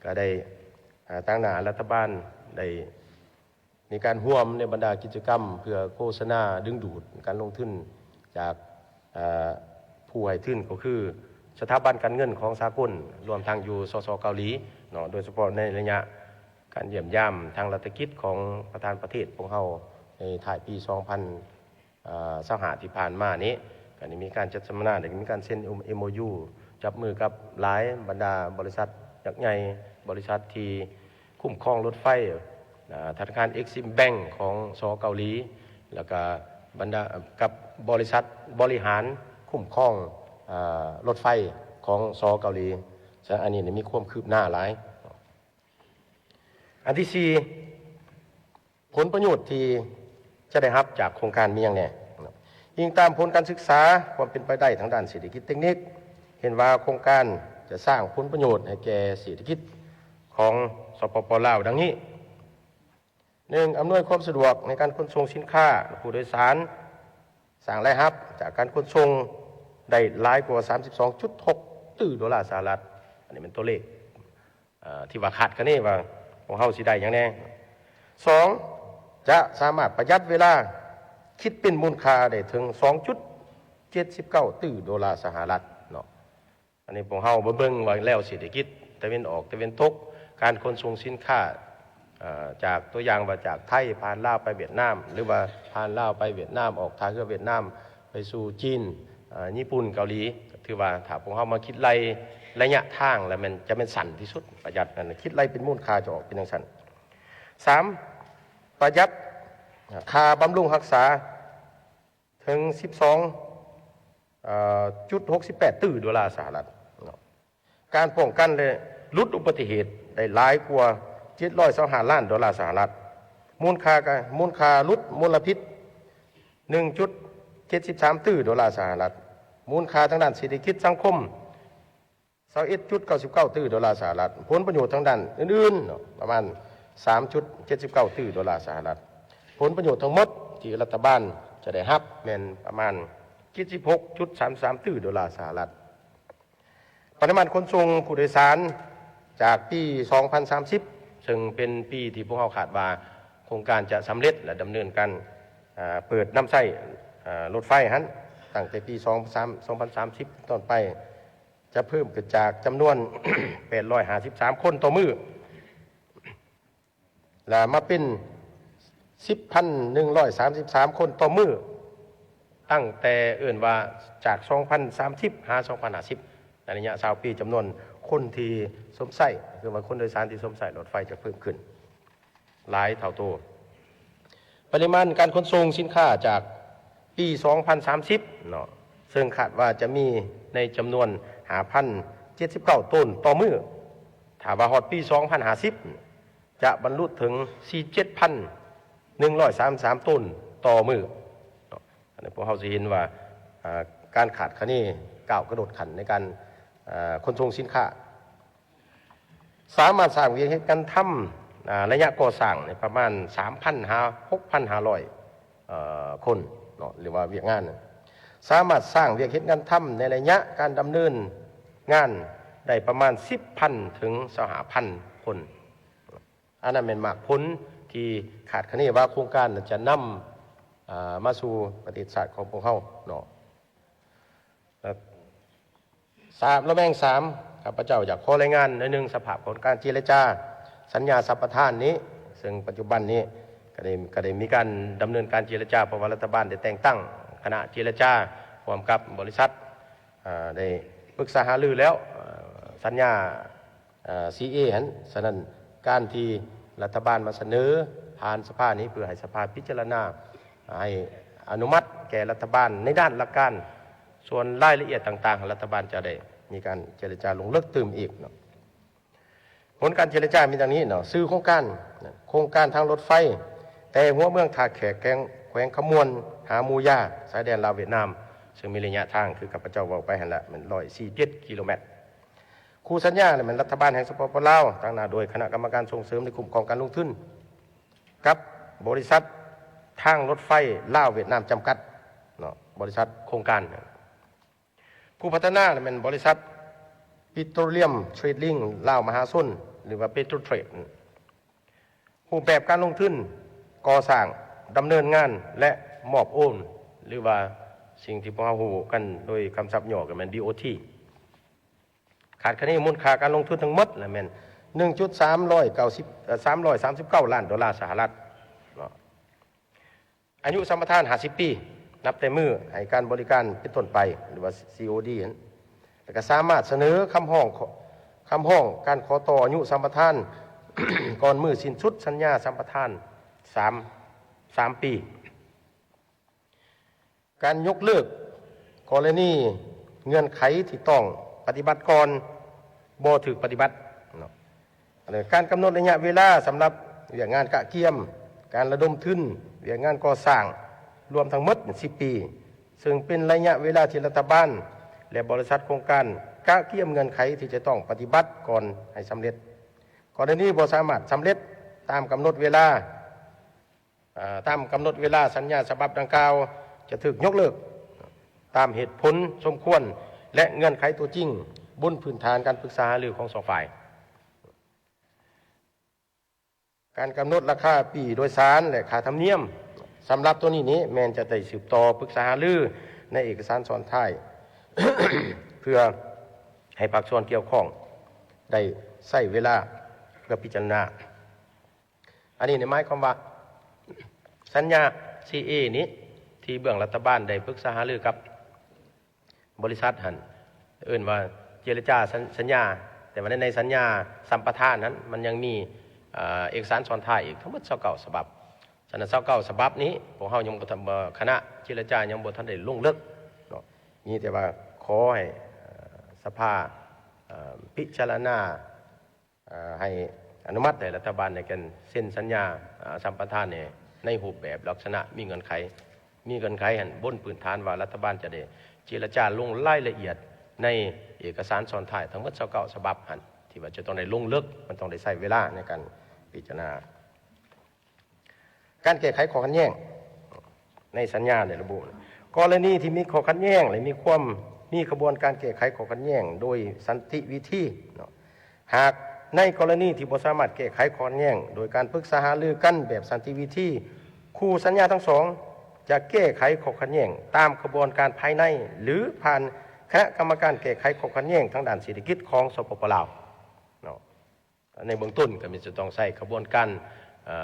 ກໍໄດ້, ອາ, ຕາງໜ້າລັດຖະບານໄດ້ ໃນການຮ່ວມໃນບັນດາກິດຈະກຳເພື່ອໂຄສະນາດຶງດູດການລົງທຶນຈາກ, ເອີ, ຜູ້ໃຫ້ທຶນກໍຄືສະຖາບັນການເງິນຂອງສາກົນ, ລວມທັງຢູ່ ສສ ເກົາຫຼີເນາະ, ໂດຍສະເພາະໃນໄລຍະການຢ້ຽມຢາມທາງລັດຖະກິດຂອງປະທານປະເທດພວກເຮົາໃນທ້າຍປີສອງພັນ ເອີ ຊາວຫ້າທີ່ຜ່ານມານີ້ ກໍໄດ້ມີການຈັດສຳມະນາ ແລະ ມີການເຊັນ ເອັມໂອຢູ ຈັບມືກັບຫຼາຍບັນດາບໍລິສັດຍັກໃຫຍ່, ບໍລິສັດທີ່ຄຸ້ມຄອງລົດໄຟ, ອາ, ທະນາຄານ Exim Bank ຂອງ ສ ເກົາຫຼີ ແລ້ວກໍບັນດາ, ກັບບໍລິສັດບໍລິຫານຄຸ້ມຄອງ, ອາ, ລົດໄຟຂອງ ສ ເກົາຫຼີ. ສະນັ້ນ ອັນນີ້ມີຄວາມຄືບໜ້າຫຼາຍ. ອັນທີສີ່ ຜົນປະໂຫຍດທີ່ຈະໄດ້ຮັບຈາກໂຄງການມີຫຍັງແດ່? ອີງຕາມຜົນການສຶກສາຄວາມເປັນໄປໄດ້ທາງດ້ານເສດຖະກິດເຕັກນິກ, ເຫັນວ່າໂຄງການຈະສ້າງຜົນປະໂຫຍດໃຫ້ແກ່ເສດຖະກິດຂອງ ສປປ ລາວ ດັ່ງນີ້. ໜຶ່ງ ອຳນວຍຄວາມສະດວກໃນການຂົນສົ່ງສິນຄ້າ ແລະ ຜູ້ໂດຍສານ, ສ້າງລາຍຮັບຈາກການຂົນສົ່ງໄດ້ຫຼາຍກວ່າສາມສິບສອງຈຸດຫົກຕື້ໂດລາສະຫະລັດ. ອັນນີ້ແມ່ນຕົວເລກ ເອີ ທີ່ວ່າຄາດຄະເນວ່າພວກເຮົາຊິໄດ້ຫຍັງແດ່. ສອງ ຈະສາມາດປະຢັດເວລາ, ຄິດເປັນມູນຄ່າໄດ້ເຖິງສອງຈຸດເຈັດສິບເກົ້າຕື້ໂດລາສະຫະລັດເນາະ. ອັນນີ້ພວກເຮົາມາເບິ່ງວ່າແລ້ວເສດຖະກິດຕາເວັນອອກຕາເວັນຕົກ, ການຂົນສົ່ງສິນຄ້າ, ເອີ ຈາກຕົວຢ່າງວ່າຈາກໄທຜ່ານລາວໄປຫວຽດນາມ ຫຼືວ່າຜ່ານລາວໄປຫວຽດນາມ, ອອກທ່າເຮືອຫວຽດນາມໄປສູ່ຈີນ, ເອີ ຍີ່ປຸ່ນ, ເກົາຫຼີ, ຖືວ່າຖ້າພວກເຮົາມາຄິດໄລ່ໄລຍະທາງແລ້ວແມ່ນ ຈະແມ່ນສັ້ນທີ່ສຸດ, ປະຢັດນັ້ນ, ຄິດໄລ່ເປັນມູນຄ່າຈະອອກເປັນຈັ່ງຊັ້ນ. ສາມ ປະຢັດຄ່າບຳລຸງຮັກສາເຖິງສິບສອງຈຸດຫົກສິບແປດຕື້ໂດລາສະຫະລັດເນາະ. ການປ້ອງກັນ ແລະ ຫຼຸດອຸບັດຕິເຫດໄດ້ຫຼາຍກວ່າເຈັດຮ້ອຍຊາວຫ້າລ້ານໂດລາສະຫະລັດ. ມູນຄ່າກະ, ມູນຄ່າຫຼຸດມົນລະພິດ ໜຶ່ງຈຸດເຈັດສິບສາມຕື້ໂດລາສະຫະລັດ. ມູນຄ່າທາງດ້ານເສດຖະກິດສັງຄົມ ຊາວເອັດຈຸດເກົ້າສິບເກົ້າຕື້ໂດລາສະຫະລັດ. ຜົນປະໂຫຍດທາງດ້ານອື່ນໆເນາະ ປະມານສາມຈຸດເຈັດສິບເກົ້າຕື້ໂດລາສະຫະລັດ. ຜົນປະໂຫຍດທັງໝົດທີ່ລັດຖະບານຈະໄດ້ຮັບແມ່ນປະມານເຈັດສິບຫົກຈຸດສາມສາມຕື້ໂດລາສະຫະລັດ. ປະລິມານຂົນສົ່ງຜູ້ໂດຍສານຈາກປີສອງພັນສາມສິບ ເຊິ່ງເປັນປີທີ່ພວກເຮົາຄາດວ່າໂຄງການຈະສຳເລັດ ແລະ ດຳເນີນການ, ເອີ, ເປີດນຳໃຊ້, ເອີ, ລົດໄຟຫັ້ນ, ຕັ້ງແຕ່ປີສອງພັນສາມ, ສອງພັນສາມສິບເປັນຕົ້ນໄປ ຈະເພີ່ມຂຶ້ນຈາກຈຳນວນແປດຮ້ອຍຫ້າສິບສາມຄົນຕໍ່ມື້ ແລະ ມາເປັນສິບພັນໜຶ່ງຮ້ອຍສາມສິບສາມຄົນຕໍ່ມື້, ຕັ້ງແຕ່ເອີ້ນວ່າຈາກສອງພັນສາມສິບຫາສອງພັນຫ້າສິບ ໃນໄລຍະຊາວປີ, ຈຳນວນຄົນທີ່ຊົມໃຊ້, ຄືວ່າຄົນໂດຍສານທີ່ຊົມໃຊ້ລົດໄຟຈະເພີ່ມຂຶ້ນຫຼາຍເທົ່າໂຕ. ປະລິມານການຂົນສົ່ງສິນຄ້າຈາກປີສອງພັນສາມສິບເນາະ, ເຊິ່ງຄາດວ່າຈະມີໃນຈຳນວນຫ້າພັນເຈັດສິບເກົ້າໂຕນຕໍ່ມື້, ຖ້າວ່າຮອດປີສອງພັນຫ້າສິບ ຈະບັນລຸເຖິງສີ່ສິບເຈັດພັນໜຶ່ງຮ້ອຍສາມສິບສາມໂຕນຕໍ່ມື້ເນາະ. ອັນນີ້ພວກເຮົາຊິເຫັນວ່າ, ອາ, ການຄາດຄະເນກ້າວກະໂດດຂັ້ນໃນການ, ອາ, ຂົນສົ່ງສິນຄ້າ. ສາມາດສ້າງວຽກເຮັດງານທຳ, ອາ, ໄລຍະກໍ່ສ້າງນີ້ປະມານສາມພັນຫາຫົກພັນຫ້າຮ້ອຍ, ເອີ, ຄົນເນາະ, ຫຼືວ່າວຽກງານ. ສາມາດສ້າງວຽກເຮັດງານທຳໃນໄລຍະການດຳເນີນງານໄດ້ປະມານສິບພັນເຖິງຊາວຫ້າພັນຄົນ. ອັນນັ້ນແມ່ນໝາກຜົນທີ່ຄາດຄະເນວ່າໂຄງການຈະນຳ, ອາ, ມາສູ່ປະເທດຊາດຂອງພວກເຮົາເນາະ. ແລະ ສາມ, ລະແວງສາມ ຂ້າພະເຈົ້າຢາກຂໍລາຍງານໜ້ອຍໜຶ່ງສະພາບຂອງການເຈລະຈາສັນຍາສຳປະທານນີ້, ເຊິ່ງປັດຈຸບັນນີ້ກໍໄດ້, ກໍໄດ້ມີການດຳເນີນການເຈລະຈາ, ເພາະວ່າລັດຖະບານໄດ້ແຕ່ງຕັ້ງຄະນະເຈລະຈາຮ່ວມກັບບໍລິສັດ, ອາ, ໄດ້ປຶກສາຫາລືແລ້ວ, ອາ, ສັນຍາ ເອີ ຊີເອຫັ້ນ. ສະນັ້ນ ການທີ່ລັດຖະບານມາສະເໜີຜ່ານສະພານີ້ ເພື່ອໃຫ້ສະພາພິຈາລະນາ ໃຫ້ອະນຸມັດແກ່ລັດຖະບານໃນດ້ານຫຼັກການ, ສ່ວນລາຍລະອຽດຕ່າງໆ ລັດຖະບານຈະໄດ້ມີການເຈລະຈາລົງເລິກຕື່ມອີກເນາະ. ຜົນການເຈລະຈາມີດັ່ງນີ້ເນາະ, ຊື່ໂຄງການ ໂຄງການທາງລົດໄຟ ແຕ່ຫົວເມືອງທ່າແຂກ ແຂວງ ແຂວງຄຳມ່ວນ ຫາໝູຢາ ຊາຍແດນລາວຫວຽດນາມ, ເຊິ່ງມີໄລຍະທາງຄືຂ້າພະເຈົ້າເວົ້າໄປຫັ້ນລະ ແມ່ນຮ້ອຍສີ່ສິບເຈັດກິໂລແມັດ. ຄູ່ສັນຍາແມ່ນລັດຖະບານແຫ່ງ ສປປ ລາວ ຕາງໜ້າໂດຍຄະນະກຳມະການສົ່ງເສີມ ແລະ ຄຸ້ມຄອງການລົງທຶນ ກັບບໍລິສັດທາງລົດໄຟລາວຫວຽດນາມຈຳກັດເນາະ, ບໍລິສັດໂຄງການ. ຜູ້ພັດທະນາແມ່ນບໍລິສັດ Petroleum Trading ລາວມະຫາຊົນ ຫຼືວ່າ Petrotrade. ຮູບແບບການລົງທຶນ, ກໍ່ສ້າງ, ດຳເນີນງານ ແລະ ມອບໂອນ ຫຼືວ່າສິ່ງທີ່ພວກເຮົາຮູ້ກັນໂດຍຄຳສັບຫຍໍ້ກໍແມ່ນ ບີໂອທີ. ຄາດຄະເນມູນຄ່າການລົງທຶນທັງໝົດລະແມ່ນ ໜຶ່ງຈຸດສາມຮ້ອຍເກົ້າສິບ ເອີ ສາມຮ້ອຍສາມສິບເກົ້າລ້ານໂດລາສະຫະລັດເນາະ. ອາຍຸສຳປະທານ ຫ້າສິບປີ ນັບແຕ່ມື້ໃຫ້ການບໍລິການເປັນຕົ້ນໄປ ຫຼືວ່າ ຊີ ໂອ ດີ ຫັ້ນ ແລ້ວກໍສາມາດສະເໜີຄຳຮ້ອງ ຄຳຮ້ອງການຂໍຕໍ່ອາຍຸສຳປະທານກ່ອນມື້ສິ້ນສຸດສັນຍາສຳປະທານ ສາມ ສາມປີ. ການຍົກເລີກກໍລະນີເງື່ອນໄຂທີ່ຕ້ອງປະຕິບັດກ່ອນບໍ່ຖືກປະຕິບັດເນາະ. ການກຳນົດໄລຍະເວລາສຳລັບວຽກງານກະກຽມ, ການລະດົມທຶນ, ວຽກງານກໍ່ສ້າງ ລວມທັງໝົດສິບປີ, ເຊິ່ງເປັນໄລຍະເວລາທີ່ລັດຖະບານ ແລະ ບໍລິສັດໂຄງການກະກຽມເງື່ອນໄຂທີ່ຈະຕ້ອງປະຕິບັດກ່ອນໃຫ້ສຳເລັດ. ກໍລະນີບໍ່ສາມາດສຳເລັດຕາມກຳນົດເວລາ ເອີ ຕາມກຳນົດເວລາ, ສັນຍາສະບັບດັ່ງກ່າວຈະຖືກຍົກເລີກຕາມເຫດຜົນສົມຄວນ ແລະ ເງື່ອນໄຂຕົວຈິງ ບົນພື້ນຖານການປຶກສາຫາລືຂອງສອງຝ່າຍ. ການກຳນົດລາຄາປີ້ໂດຍສານ ແລະ ຄ່າທຳນຽມ ສຳລັບໂຕນີ້ນີ້ແມ່ນຈະໄດ້ສືບຕໍ່ປຶກສາຫາລືໃນເອກະສານຊ້ອນທ້າຍ ເພື່ອໃຫ້ພາກສ່ວນກ່ຽວຂ້ອງໄດ້ໃຊ້ເວລາເພື່ອພິຈາລະນາ. ອັນນີ້ນີ້ໝາຍຄວາມວ່າ ສັນຍາ ຊີ ເອ ນີ້ ທີ່ເບື້ອງລັດຖະບານໄດ້ປຶກສາຫາລືກັບບໍລິສັດຫັ້ນ ເອີ້ນວ່າເຈລະຈາສັນ ສັນຍາ, ແຕ່ວ່າໃນ ໃນສັນຍາສຳປະທານນັ້ນ ມັນຍັງມີ ເອີ ເອກະສານຊ້ອນທ້າຍອີກທັງໝົດຊາວເກົ້າສະບັບ. ສະນັ້ນ ຊາວເກົ້າສະບັບນີ້ ພວກເຮົາຍັງບໍ່ທັນ ຄະນະເຈລະຈາຍັງບໍ່ທັນໄດ້ລົງເລິກເນາະ, ມີແຕ່ວ່າຂໍໃຫ້ ເອີ ສະພາ ເອີ ພິຈາລະນາ ເອີ ໃຫ້ອະນຸມັດໃຫ້ລັດຖະບານໃນການເຊັນສັນຍາ ເອີ ສຳປະທານໃນ ໃນຮູບແບບລັກສະນະມີເງື່ອນໄຂ, ມີເງື່ອນໄຂຫັ້ນ ບົນພື້ນຖານວ່າລັດຖະບານຈະໄດ້ເຈລະຈາລົງລາຍລະອຽດໃນເອກະສານຊ້ອນທ້າຍທັງໝົດຊາວເກົ້າສະບັບຫັ້ນ ທີ່ວ່າຈະຕ້ອງໄດ້ລົງເລິກ, ມັນຕ້ອງໄດ້ໃຊ້ເວລາໃນການພິຈາລະນາ. ການແກ້ໄຂຂໍ້ຂັດແຍ້ງໃນສັນຍາໄດ້ລະບຸ ກໍລະນີທີ່ມີຂໍ້ຂັດແຍ້ງ ແລະ ມີຄວາມ ມີຂະບວນການແກ້ໄຂຂໍ້ຂັດແຍ້ງໂດຍສັນຕິວິທີເນາະ. ຫາກໃນກໍລະນີທີ່ບໍ່ສາມາດແກ້ໄຂຂໍ້ຂັດແຍ້ງໂດຍການປຶກສາຫາລືກັນແບບສັນຕິວິທີ, ຄູ່ສັນຍາທັງສອງຈະແກ້ໄຂຂໍ້ຂັດແຍ້ງຕາມຂະບວນການພາຍໃນ ຫຼື ຜ່ານຄະນະກຳມະການແກ້ໄຂຂໍ້ຂັດແຍ້ງທາງດ້ານເສດຖະກິດຂອງ ສປປ ລາວເນາະ. ໃນເບື້ອງຕົ້ນກໍມີຈະຕ້ອງໃຊ້ຂະບວນການ ເອີ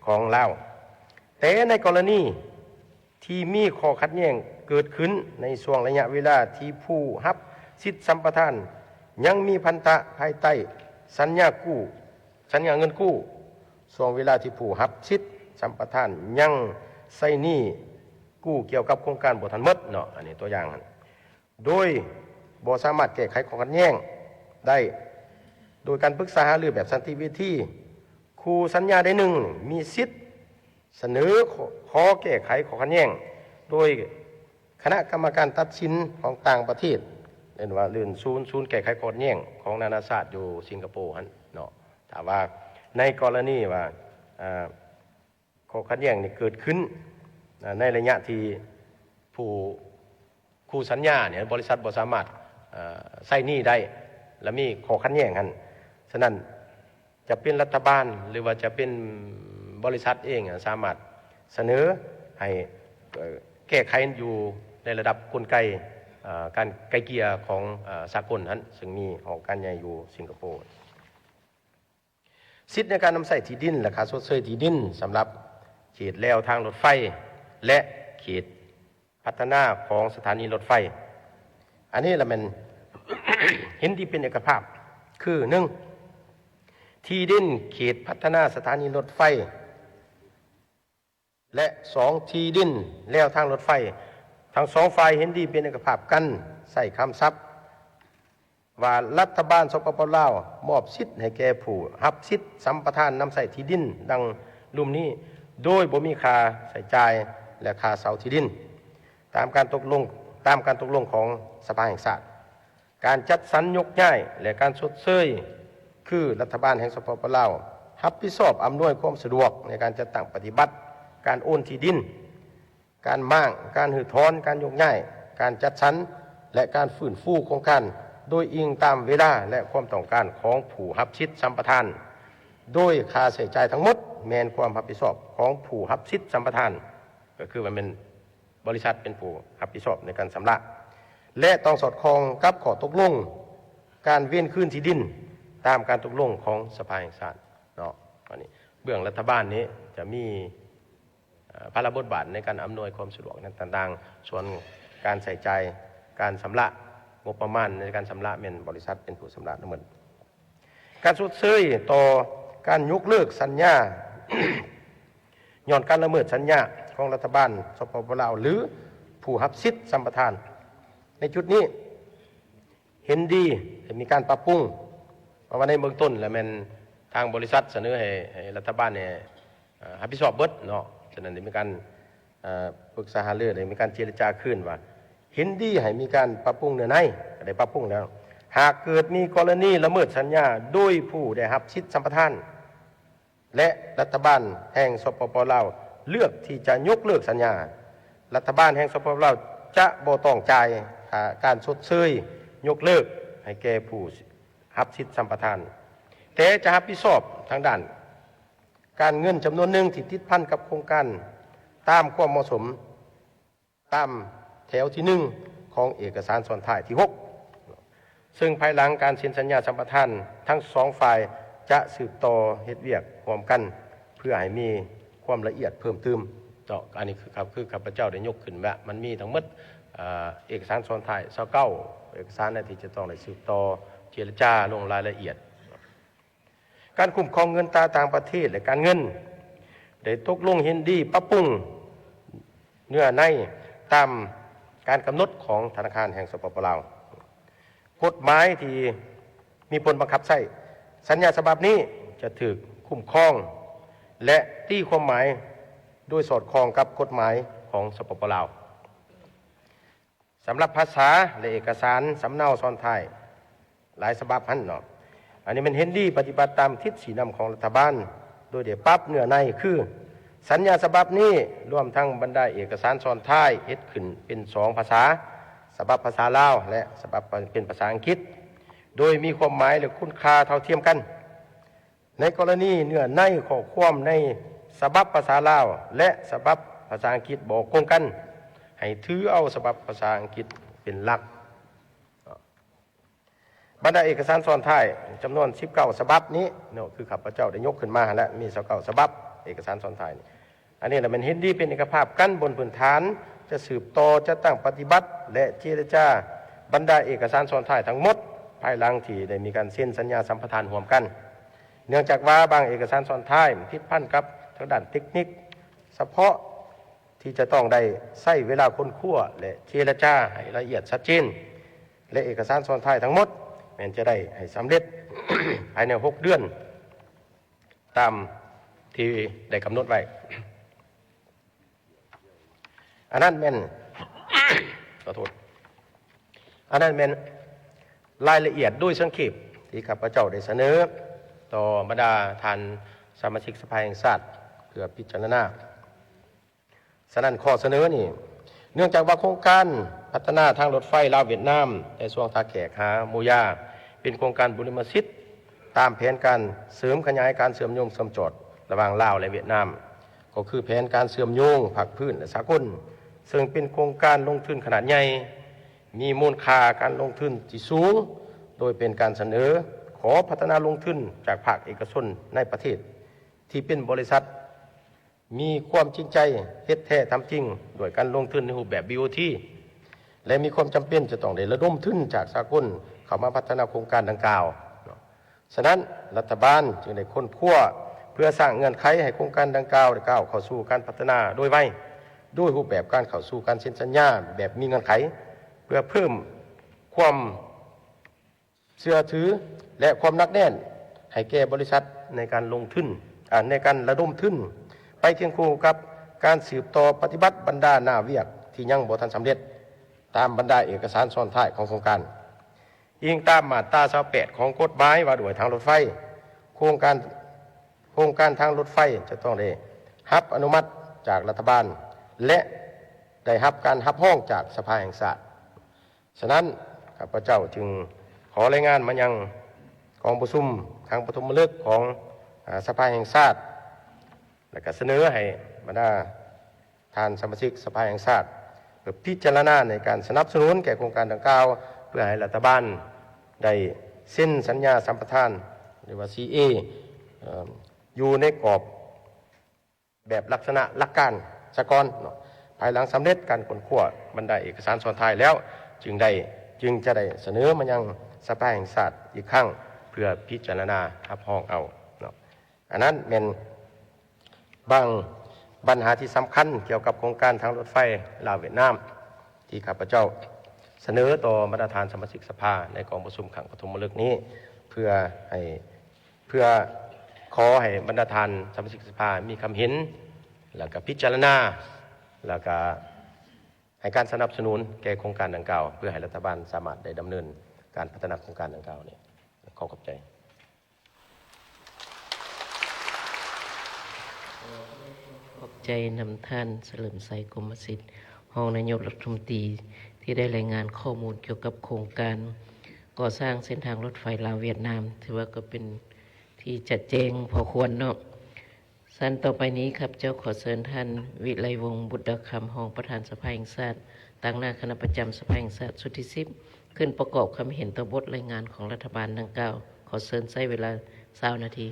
ຂອງລາວ. ແຕ່ໃນກໍລະນີທີ່ມີຂໍ້ຂັດແຍ້ງເກີດຂຶ້ນໃນຊ່ວງໄລຍະເວລາທີ່ຜູ້ຮັບສິດສຳປະທານຍັງມີພັນທະພາຍໃຕ້ສັນຍາກູ້ ສັນຍາເງິນກູ້, ຊ່ວງເວລາທີ່ຜູ້ຮັບສິດສຳປະທານຍັງໃຊ້ໜີ້ກູ້ກ່ຽວກັບໂຄງການບໍ່ທັນໝົດເນາະ, ອັນນີ້ຕົວຢ່າງຫັ້ນ. ໂດຍບໍ່ສາມາດແກ້ໄຂຂໍ້ຂັດແຍ້ງໄດ້ໂດຍການປຶກສາຫາລືແບບສັນຕິວິທີ, ຄູ່ສັນຍາໃດໜຶ່ງມີສິດສະເໜີຂໍແກ້ໄຂຂໍ້ຂັດແຍ້ງໂດຍຄະນະກຳມະການຕັດສິນຂອງຕ່າງປະເທດ, ເອີ້ນວ່າເລື່ອນສູນ ສູນແກ້ໄຂຂໍ້ຂັດແຍ້ງຂອງນານາຊາດຢູ່ສິງກະໂປຫັ້ນເນາະ. ຖ້າວ່າໃນກໍລະນີວ່າ ເອີ ຂໍ້ຂັດແຍ້ງນີ້ເກີດຂຶ້ນໃນໄລຍະທີ່ຜູ້ຄູ່ສັນຍານີ້ ບໍລິສັດບໍ່ສາມາດ ເອີ ໃຊ້ໜີ້ໄດ້ ແລະ ມີຂໍ້ຂັດແຍ້ງຫັ້ນ, ສະນັ້ນ ຈະເປັນລັດຖະບານ ຫຼືວ່າຈະເປັນບໍລິສັດເອງ ສາມາດສະເໜີໃຫ້ ເອີ ແກ້ໄຂຢູ່ໃນລະດັບກົນໄກ ເອີ ການໄກ່ເກ່ຍຂອງ ເອີ ສາກົນຫັ້ນ ເຊິ່ງມີຫ້ອງການໃຫຍ່ຢູ່ສິງກະໂປ. ສິດໃນການນຳໃຊ້ທີ່ດິນ ແລະ ຄ່າຊົດເຊີຍທີ່ດິນສຳລັບເຂດແລວທາງລົດໄຟ ແລະ ເຂດພັດທະນາຂອງສະຖານີລົດໄຟ. ອັນນີ້ລະແມ່ນເຫັນທີ່ເປັນເອກະພາບ ຄື ໜຶ່ງ ທີ່ດິນເຂດພັດທະນາສະຖານີລົດໄຟ ແລະ ສອງ ທີ່ດິນແລວທາງລົດໄຟ. ທັງສອງຝ່າຍເຫັນດີເປັນເອກະພາບກັນໃຊ້ຄຳສັບວ່າ ລັດຖະບານ ສປປ ລາວ ມອບສິດໃຫ້ແກ່ຜູ້ຮັບສິດສຳປະທານນຳໃຊ້ທີ່ດິນດັ່ງລຸ່ມນີ້ ໂດຍບໍ່ມີຄ່າໃຊ້ຈ່າຍ ແລະ ຄ່າເຊົ່າທີ່ດິນ ຕາມການຕົກລົງ ຕາມການຕົກລົງຂອງສະພາແຫ່ງຊາດ. ການຈັດສັນຍົກຍ້າຍ ແລະ ການຊົດເຊີຍ ຄືລັດຖະບານແຫ່ງ ສປປ ລາວ ຮັບຜິດຊອບອຳນວຍຄວາມສະດວກໃນການຈັດຕັ້ງປະຕິບັດການໂອນທີ່ດິນ, ການມ້າງ, ການຮື້ຖອນ, ການຍົກຍ້າຍ, ການຈັດສັນ ແລະ ການຟື້ນຟູໂຄງການ ໂດຍອີງຕາມເວລາ ແລະ ຄວາມຕ້ອງການຂອງຜູ້ຮັບສິດສຳປະທານ, ໂດຍຄ່າໃຊ້ຈ່າຍທັງໝົດແມ່ນຄວາມຮັບຜິດຊອບຂອງຜູ້ຮັບສິດສຳປະທານ ກໍຄືວ່າແມ່ນ ບໍລິສັດເປັນຜູ້ຮັບຜິດຊອບໃນການຊຳລະ ແລະ ຕ້ອງສອດຄ່ອງກັບຂໍ້ຕົກລົງການເວນຄືນທີ່ດິນ ຕາມການຕົກລົງຂອງສະພາແຫ່ງຊາດເນາະ. ອັນນີ້ເບື້ອງລັດຖະບານນີ້ຈະມີ ເອີ່ ພາລະບົດບາດໃນການອຳນວຍຄວາມສະດວກນັ້ນຕ່າງໆ, ສ່ວນການໃຊ້ຈ່າຍ ການຊຳລະງົບປະມານໃນການຊຳລະ ແມ່ນບໍລິສັດເປັນຜູ້ຊຳລະທັງໝົດ. ການຊົດເຊີຍຕໍ່ການຍົກເລີກສັນຍາ ຍ້ອນການລະເມີດສັນຍາຂອງລັດຖະບານ ສປປ ລາວ ຫຼື ຜູ້ຮັບສິດສຳປະທານ ໃນຈຸດນີ້ເຫັນດີໃຫ້ມີການປັບປຸງ, ເພາະວ່າໃນເບື້ອງຕົ້ນແລ້ວແມ່ນທາງບໍລິສັດສະເໜີໃຫ້ ໃຫ້ລັດຖະບານນີ້ ເອີ່ ຮັບຜິດຊອບເບິດເນາະ. ສະນັ້ນໄດ້ມີການ ເອີ່ ປຶກສາຫາລື ໄດ້ມີການເຈລະຈາຄືນວ່າ ເຫັນດີໃຫ້ມີການປັບປຸງເນື້ອໃນ, ກໍໄດ້ປັບປຸງແລ້ວ. ຫາກເກີດມີກໍລະນີລະເມີດສັນຍາໂດຍຜູ້ໄດ້ຮັບສິດສຳປະທານ ແລະ ລັດຖະບານແຫ່ງ ສປປ ລາວ ເລືອກທີ່ຈະຍົກເລີກສັນຍາ, ລັດຖະບານແຫ່ງ ສປປ ລາວ ຈະບໍ່ຕ້ອງຈ່າຍຄ່າການຊົດເຊີຍຍົກເລີກໃຫ້ແກ່ຜູ້ຮັບສິດສຳປະທານ, ແຕ່ຈະຮັບຜິດຊອບທາງດ້ານການເງິນຈຳນວນໜຶ່ງທີ່ຕິດພັນກັບໂຄງການຕາມຄວາມເໝາະສົມ. ຕາມແຖວທີໜຶ່ງຂອງເອກະສານຊ້ອນທ້າຍທີຫົກ ເຊິ່ງພາຍຫຼັງການເຊັນສັນຍາສຳປະທານ ທັງສອງຝ່າຍຈະສືບຕໍ່ເຮັດວຽກຮ່ວມກັນ ເພື່ອໃຫ້ມີຄວາມລະອຽດເພີ່ມຕື່ມເນາະ. ອັນນີ້ຄື ຄືຂ້າພະເຈົ້າໄດ້ຍົກຂຶ້ນວ່າ ມັນມີທັງໝົດ ເອີ່ ເອກະສານຊ້ອນທ້າຍຊາວເກົ້າເອກະສານ ແລະ ທີ່ຈະຕ້ອງໄດ້ສືບຕໍ່ເຈລະຈາລົງລາຍລະອຽດ. ການຄຸ້ມຄອງເງິນຕາຕ່າງປະເທດ ແລະ ການເງິນ ໄດ້ຕົກລົງເຫັນດີປັບປຸງເນື້ອໃນຕາມການກຳນົດຂອງທະນາຄານແຫ່ງ ສປປ ລາວ. ກົດໝາຍທີ່ມີຜົນບັງຄັບໃຊ້, ສັນຍາສະບັບນີ້ຈະຖືກຄຸ້ມຄອງ ແລະ ຕີຄວາມໝາຍໂດຍສອດຄ່ອງກັບກົດໝາຍຂອງ ສປປ ລາວ. ສຳລັບພາສາ ແລະ ເອກະສານສຳເນົາຊ້ອນທ້າຍຫຼາຍສະບັບຫັ້ນເນາະ, ອັນນີ້ແມ່ນເຫັນດີປະຕິບັດຕາມທິດຊີ້ນຳຂອງລັດຖະບານ ໂດຍໄດ້ປັບເນື້ອໃນຄື ສັນຍາສະບັບນີ້ ລວມທັງບັນດາເອກະສານຊ້ອນທ້າຍ ເຮັດຂຶ້ນເປັນສອງພາສາ, ສະບັບພາສາລາວ ແລະ ສະບັບເປັນພາສາອັງກິດ, ໂດຍມີຄວາມໝາຍ ແລະ ຄຸນຄ່າເທົ່າທຽມກັນ. ໃນກໍລະນີເນື້ອໃນຂໍ້ຄວາມໃນສະບັບພາສາລາວ ແລະ ສະບັບພາສາອັງກິດບໍ່ກົງກັນ, ໃຫ້ຖືເອົາສະບັບພາສາອັງກິດເປັນຫຼັກ. ບັນດາເອກະສານຊ້ອນທ້າຍຈຳນວນສິບເກົ້າສະບັບນີ້ເນາະ, ຄືຂ້າພະເຈົ້າໄດ້ຍົກຂຶ້ນມາຫັ້ນແຫຼະ, ມີຊາວເກົ້າສະບັບເອກະສານຊ້ອນທ້າຍນີ້. ອັນນີ້ລະແມ່ນເຫັນດີເປັນເອກະພາບກັນບົນພື້ນຖານຈະສືບຕໍ່ຈັດຕັ້ງປະຕິບັດ ແລະ ເຈລະຈາບັນດາເອກະສານຊ້ອນທ້າຍທັງໝົດ ພາຍຫຼັງທີ່ໄດ້ມີການເຊັນສັນຍາສຳປະທານຮ່ວມກັນ. ເນື່ອງຈາກວ່າບາງເອກະສານຊ້ອນທ້າຍມັນຕິດພັນກັບທາງດ້ານເຕັກນິກສະເພາະ ທີ່ຈະຕ້ອງໄດ້ໃຊ້ເວລາຄົ້ນຄວ້າ ແລະ ເຈລະຈາໃຫ້ລະອຽດຊັດເຈນ ແລະ ເອກະສານຊ້ອນທ້າຍທັງໝົດແມ່ນຈະໄດ້ໃຫ້ສຳເລັດພາຍໃນຫົກເດືອນ ຕາມທີ່ໄດ້ກຳນົດໄວ້. ອັນນັ້ນແມ່ນ ຂໍໂທດ ອັນນັ້ນແມ່ນລາຍລະອຽດໂດຍສັງເຂບທີ່ຂ້າພະເຈົ້າໄດ້ສະເໜີຕໍ່ບັນດາທ່ານສະມາຊິກສະພາແຫ່ງຊາດເພື່ອພິຈາລະນາ. ສະນັ້ນ ຂໍ້ສະເໜີນີ້ ເນື່ອງຈາກວ່າໂຄງການພັດທະນາທາງລົດໄຟລາວ-ຫວຽດນາມ ແຕ່ຊ່ວງທ່າແຂກຫາໂມຢາ ເປັນໂຄງການບຸລິມະສິດ ຕາມແຜນການເສີມຂະຫຍາຍການເຊື່ອມໂຍງເຊື່ອມຈອດລະຫວ່າງລາວ ແລະ ຫວຽດນາມ ກໍຄືແຜນການເຊື່ອມໂຍງພາກພື້ນ ແລະ ສາກົນ, ເຊິ່ງເປັນໂຄງການລົງທຶນຂະໜາດໃຫຍ່ ມີມູນຄ່າການລົງທຶນທີ່ສູງ, ໂດຍເປັນການສະເໜີຂໍພັດທະນາລົງທຶນຈາກພາກເອກະຊົນໃນປະເທດ ທີ່ເປັນບໍລິສັດ ມີຄວາມຈິງໃຈເຮັດແທ້ທຳຈິງດ້ວຍການລົງທຶນໃນຮູບແບບ ບີໂອທີ ແລະ ມີຄວາມຈຳເປັນຈະຕ້ອງໄດ້ລະດົມທຶນຈາກສາກົນເຂົ້າມາພັດທະນາໂຄງການດັ່ງກ່າວ. ສະນັ້ນ ລັດຖະບານຈຶ່ງໄດ້ຄົ້ນຄວ້າ ພື່ອສ້າງເງື່ອນໄຂໃຫ້ໂຄງການດັ່ງກ່າວໄດ້ກ້າວເຂົ້າສູ່ການພັດທະນາໂດຍໄວ, ດ້ວຍຮູບແບບການເຂົ້າສູ່ການເຊັນສັນຍາແບບມີເງື່ອນໄຂ, ເພື່ອເພີ່ມຄວາມເຊື່ອຖື ແລະ ຄວາມໜັກແໜ້ນໃຫ້ແກ່ບໍລິສັດໃນການລົງທຶນ, ອາ, ໃນການລະດົມທຶນ, ໄປຄຽງຄູ່ກັບການສືບຕໍ່ປະຕິບັດບັນດາໜ້າວຽກທີ່ຍັງບໍ່ທັນສຳເລັດ ຕາມບັນດາເອກະສານຊ້ອນທ້າຍຂອງໂຄງການ. ອີງຕາມມາດຕາຊາວແປດຂອງກົດໝາຍວ່າດ້ວຍທາງລົດໄຟ, ໂຄງການ, ໂຄງການທາງລົດໄຟຈະຕ້ອງໄດ້ຮັບອະນຸມັດຈາກລັດຖະບານ ແລະ ໄດ້ຮັບການຮັບຮອງຈາກສະພາແຫ່ງຊາດ. ສະນັ້ນ, ຂ້າພະເຈົ້າຈຶ່ງຂໍລາຍງານມາຍັງກອງປະຊຸມຄັ້ງປະຖົມມະລຶກຂອງ, ອາ, ສະພາແຫ່ງຊາດ ແລະ ກະສະເໜີໃຫ້ບັນດາທ່ານສະມາຊິກສະພາແຫ່ງຊາດ ເພື່ອພິຈາລະນາໃນການສະໜັບສະໜູນແກ່ໂຄງການດັ່ງກ່າວ ເພື່ອໃຫ້ລັດຖະບານໄດ້ເຊັນສັນຍາສຳປະທານ ຫຼືວ່າ ຊີເອ ເອີ່ມ ຢູ່ໃນກອບແບບລັກສະນະຫຼັກການສາກອນເນາະ. ພາຍຫຼັງສຳເລັດການຄົ້ນຄວ້າບັນດາເອກະສານຊ້ອນທ້າຍແລ້ວ ຈຶ່ງໄດ້, ຈຶ່ງຈະໄດ້ສະເໜີມາຍັງສະພາແຫ່ງຊາດອີກຄັ້ງ ເພື່ອພິຈາລະນາຮັບຮອງເອົາເນາະ. ອັນນັ້ນແມ່ນບາງບັນຫາທີ່ສຳຄັນກ່ຽວກັບໂຄງການທາງລົດໄຟລາວຫວຽດນາມ ທີ່ຂ້າພະເຈົ້າສະເໜີຕໍ່ບັນດາທ່ານສະມາຊິກສະພາໃນກອງປະຊຸມຄັ້ງປະຖົມມະລຶກນີ້ ເພື່ອໃຫ້, ເພື່ອຂໍໃຫ້ບັນດາທ່ານສະມາຊິກສະພາມີຄຳເຫັນ ແລ້ວກະພິຈາລະນາ ແລ້ວກະໃຫ້ການສະໜັບສະໜູນແກ່ໂຄງການດັ່ງກ່າວ ເພື່ອໃຫ້ລັດຖະບານສາມາດໄດ້ດຳເນີນການພັດທະນາໂຄງການດັ່ງກ່າວນີ້. ຂໍຂອບໃຈ. ຂອບໃຈນຳທ່ານສະເຫຼີມໄຊ ກົມມະສິດ ຮອງນາຍົກລັດຖະມົນຕີ ທີ່ໄດ້ລາຍງານຂໍ້ມູນກ່ຽວກັບໂຄງການກໍ່ສ້າງເສັ້ນທາງລົດໄຟລາວຫວຽດນາມ, ຖືວ່າກໍເປັນທີ່ຈະແຈ້ງພໍຄວນເນາະ. ຊັ້ນຕໍ່ໄປນີ້ ຂ້າພະເຈົ້າຂໍເຊີນທ່ານ ວິໄລວົງ ບຸດດາຄຳ ຮອງປະທານສະພາແຫ່ງຊາດ ຕາງໜ້າຄະນະປະຈຳສະພາແຫ່ງຊາດຊຸດທີສິບ ຂຶ້ນປະກອບຄຳເຫັນຕໍ່ບົດລາຍງານຂອງລັດຖະບານດັ່ງກ່າວ. ຂໍເຊີນໃຊ້ເວລາຊາວນາທີ.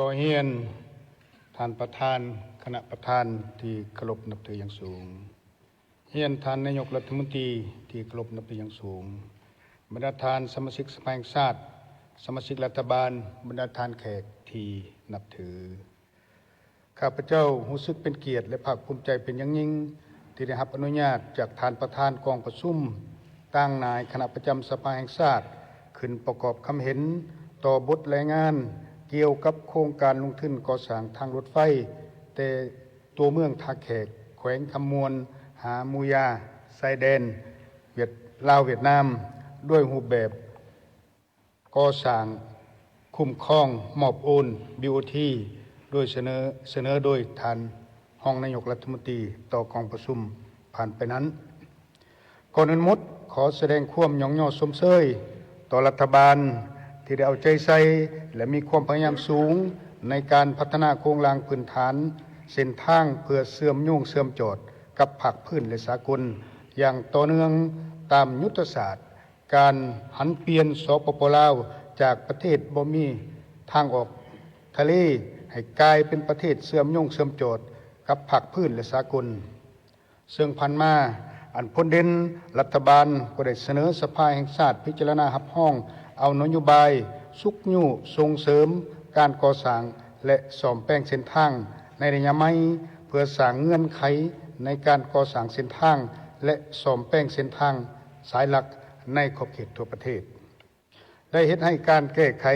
ຂໍຮຽນທ່ານປະທານ, ຄະນະປະທານທີ່ເຄົາລົບນັບຖືຢ່າງສູງ, ຮຽນທ່ານນາຍົກລັດຖະມົນຕີທີ່ເຄົາລົບນັບຖືຢ່າງສູງ, ບັນດາທ່ານສະມາຊິກສະພາແຫ່ງຊາດ, ສະມາຊິກລັດຖະບານ, ບັນດາທ່ານແຂກທີ່ນັບຖື. ຂ້າພະເຈົ້າຮູ້ສຶກເປັນກຽດ ແລະ ພາກພູມໃຈເປັນຢ່າງຍິ່ງ ທີ່ໄດ້ຮັບອະນຸຍາດຈາກທ່ານປະທານກອງປະຊຸມ ຕາງໜ້າຄະນະປະຈຳສະພາແຫ່ງຊາດ ຂຶ້ນປະກອບຄຳເຫັນຕໍ່ບົດລາຍງານກ່ຽວກັບໂຄງການລົງທຶນກໍ່ສ້າງທາງລົດໄຟ ແຕ່ຕົວເມືອງທ່າແຂກ ແຂວງຄຳມ່ວນ ຫາໝູຢາ ຊາຍແດນຫວຽດ, ລາວຫວຽດນາມ ດ້ວຍຮູບແບບ ກໍ່ສ້າງ, ຄຸ້ມຄອງ, ມອບໂອນ ບີໂອທີ ໂດຍສະເໜີ, ສະເໜີໂດຍທ່ານຮອງນາຍົກລັດຖະມົນຕີຕໍ່ກອງປະຊຸມຜ່ານໄປນັ້ນ. ກ່ອນອື່ນໝົດ, ຂໍສະແດງຄວາມຍ້ອງຍໍຊົມເຊີຍຕໍ່ລັດຖະບານທີ່ໄດ້ເອົາໃຈໃສ່ ແລະ ມີຄວາມພະຍາຍາມສູງໃນການພັດທະນາໂຄງລ່າງພື້ນຖານເສັ້ນທາງ ເພື່ອເຊື່ອມໂຍງເຊື່ອມຈອດກັບພາກພື້ນ ແລະ ສາກົນ ຢ່າງຕໍ່ເນື່ອງຕາມຍຸດທະສາດ ການຫັນປ່ຽນ ສປປ ລາວ ຈາກປະເທດບໍ່ມີທາງອອກທະເລ ໃຫ້ກາຍເປັນປະເທດເຊື່ອມໂຍງເຊື່ອມຈອດກັບພາກພື້ນ ແລະ ສາກົນ. ເຊິ່ງຜ່ານມາ ອັນພົ້ນເດັ່ນ ລັດຖະບານກໍໄດ້ສະເໜີສະພາແຫ່ງຊາດພິຈາລະນາຮັບຮອງເອົານະໂຍບາຍຊຸກຍູ້ສົ່ງເສີມການກໍ່ສ້າງ ແລະ ສ້ອມແປງເສັ້ນທາງໃນໄລຍະໃໝ່ ເພື່ອສ້າງເງື່ອນໄຂໃນການກໍ່ສ້າງເສັ້ນທາງ ແລະ ສ້ອມແປງເສັ້ນທາງ ສາຍຫຼັກໃນຂອບເຂດທົ່ວປະເທດ ໄດ້ເຮັດໃຫ້ການແກ້ໄຂ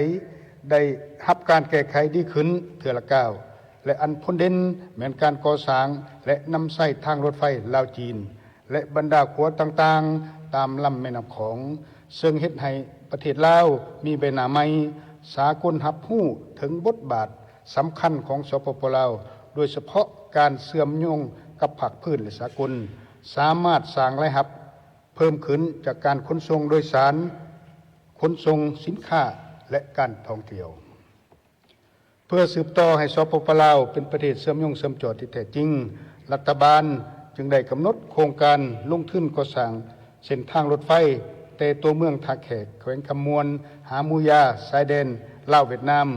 ໄດ້ຮັບການແກ້ໄຂດີຂຶ້ນເທື່ອລະກ້າວ ແລະ ອັນພົ້ນເດັ່ນແມ່ນການກໍ່ສ້າງ ແລະ ນຳໃຊ້ທາງລົດໄຟລາວ-ຈີນ ແລະ ບັນດາຂົວຕ່າງໆຕາມລຳແມ່ນ້ຳຂອງ ເຊິ່ງເຮັດໃຫ້ປະເທດລາວມີໃບໜ້າໃໝ່, ສາກົນຮັບຮູ້ເຖິງບົດບາດສຳຄັນຂອງ ສປປ ລາວ, ໂດຍສະເພາະການເຊື່ອມໂຍງກັບພາກພື້ນ ແລະ ສາກົນ, ສາມາດສ້າງລາຍຮັບ ເພີ່ມຂຶ້ນຈາກການຂົນສົ່ງໂດຍສານ, ຂົນສົ່ງສິນຄ້າ ແລະ ການທ່ອງທ່ຽວ. ເພື່ອສືບຕໍ່ໃຫ້ ສປປ ລາວ ເປັນປະເທດເຊື່ອມໂຍງເຊື່ອມຈອດທີ່ແທ້ຈິງ, ລັດຖະບານຈຶ່ງໄດ້ກຳນົດໂຄງການລົງທຶນກໍ່ສ້າງເສັ້ນທາງລົດໄຟ ຕ່ຕົວເມືອງທ່າແຂກ ແຂວງຄຳມ່ວນ ຫາໝູ່ຢາຊາຍແດນລາວ-ຫວຽດນາມ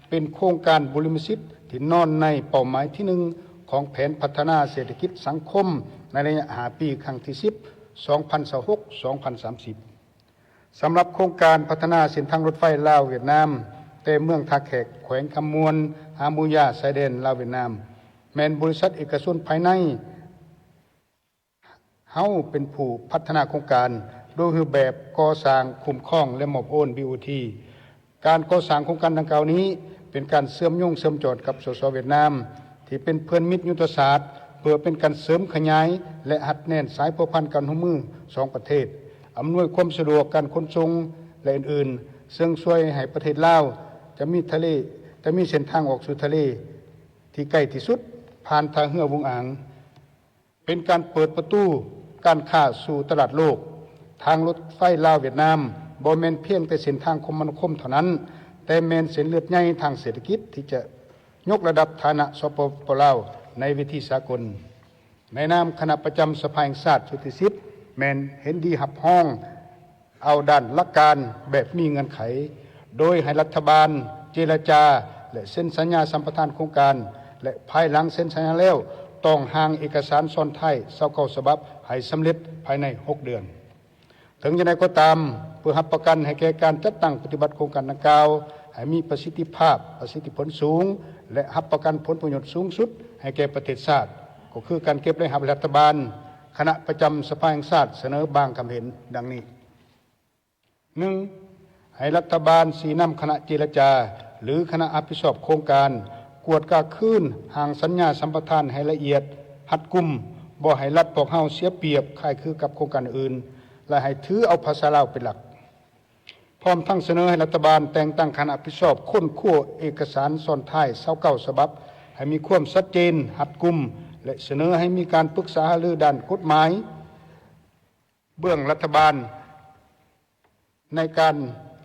ເປັນໂຄງການບຸລິມະສິດທີ່ນອນໃນເປົ້າໝາຍທີໜຶ່ງຂອງແຜນພັດທະນາເສດຖະກິດສັງຄົມໃນໄລຍະຫ້າປີ ຄັ້ງທີສິບ ສອງພັນຊາວຫົກ ສອງພັນສາມສິບ. ສຳລັບໂຄງການພັດທະນາເສັ້ນທາງລົດໄຟລາວ-ຫວຽດນາມ ແຕ່ເມືອງທ່າແຂກ ແຂວງຄຳມ່ວນ ຫາໝູ່ຢາຊາຍແດນລາວ-ຫວຽດນາມ ແມ່ນບໍລິສັດເອກະຊົນພາຍໃນ ເຮົາເປັນຜູ້ພັດທະນາໂຄງການ ໂດຍຮູບແບບກໍ່ສ້າງ, ຄຸ້ມຄອງ ແລະ ມອບໂອນ ບີໂອທີ. ການກໍ່ສ້າງໂຄງການດັ່ງກ່າວນີ້ ເປັນການເຊື່ອມໂຍງເຊື່ອມຈອນກັບ ສສ ຫວຽດນາມ ທີ່ເປັນເພື່ອນມິດຍຸດທະສາດ ເພື່ອເປັນການເສີມຂະຫຍາຍ ແລະ ຮັດແໜ້ນສາຍພົວພັນການຮ່ວມມືສອງປະເທດ, ອຳນວຍຄວາມສະດວກການຂົນສົ່ງ ແລະ ອື່ນໆ ເຊິ່ງຊ່ວຍໃຫ້ປະເທດລາວຈະມີທະເລ, ຈະມີເສັ້ນທາງອອກສູ່ທະເລທີ່ໃກ້ທີ່ສຸດ ຜ່ານທ່າເຮືອຫວຸງອາງ. ເປັນການເປີດປະຕູການຄ້າສູ່ຕະຫຼາດໂລກ. ທາງລົດໄຟລາວ-ຫວຽດນາມ ບໍ່ແມ່ນພຽງແຕ່ເສັ້ນທາງຄົມມະນາຄົມເທົ່ານັ້ນ, ແຕ່ແມ່ນເສັ້ນເລືອດໃຫຍ່ທາງເສດຖະກິດທີ່ຈະຍົກລະດັບຖານະ ສປປ ລາວ ໃນເວທີສາກົນ. ໃນນາມຄະນະປະຈຳສະພາແຫ່ງຊາດຊຸດທີສິບ ແມ່ນເຫັນດີຮັບຮອງ ເອົາດ້ານຫຼັກການແບບມີເງື່ອນໄຂ, ໂດຍໃຫ້ລັດຖະບານເຈລະຈາ ແລະ ເຊັນສັນຍາສຳປະທານໂຄງການ ແລະ ພາຍຫຼັງເຊັນສັນຍາແລ້ວ ຕ້ອງຮ່າງເອກະສານຊ້ອນທ້າຍຊາວເກົ້າສະບັບໃຫ້ສຳເລັດພາຍໃນຫົກເດືອນ. ເຖິງຢ່າງໃດກໍຕາມ, ເພື່ອຮັບປະກັນໃຫ້ແກ່ການຈັດຕັ້ງປະຕິບັດໂຄງການດັ່ງກ່າວໃຫ້ມີປະສິດທິພາບ, ປະສິດທິຜົນສູງ ແລະ ຮັບປະກັນຜົນປະໂຫຍດສູງສຸດໃຫ້ແກ່ປະເທດຊາດ, ກໍຄືການເກັບລາຍຮັບລັດຖະບານ, ຄະນະປະຈຳສະພາແຫ່ງຊາດສະເໜີບາງຄຳເຫັນດັ່ງນີ້. ໜຶ່ງ, ໃຫ້ລັດຖະບານຊີ້ນຳຄະນະເຈລະຈາ ຫຼື ຄະນະຮັບຜິດຊອບໂຄງການ ກວດກາຄືນຮ່າງສັນຍາສຳປະທານໃຫ້ລະອຽດ, ຮັດກຸມ, ບໍ່ໃຫ້ລັດພວກເຮົາເສຍປຽບຄ້າຍຄືກັບໂຄງການອື່ນ ແລະ ໃຫ້ຖືເອົາພາສາລາວເປັນຫຼັກ. ພ້ອມທັງສະເໜີໃຫ້ລັດຖະບານແຕ່ງຕັ້ງຄະນະຮັບຜິດຊອບຄົ້ນຄວ້າເອກະສານຊ້ອນທ້າຍຊາວເກົ້າສະບັບ ໃຫ້ມີຄວາມຊັດເຈນ, ຮັດກຸມ ແລະ ສະເໜີໃຫ້ມີການປຶກສາຫາລືດ້ານກົດໝາຍ ເບື້ອງລັດຖະບານໃນການ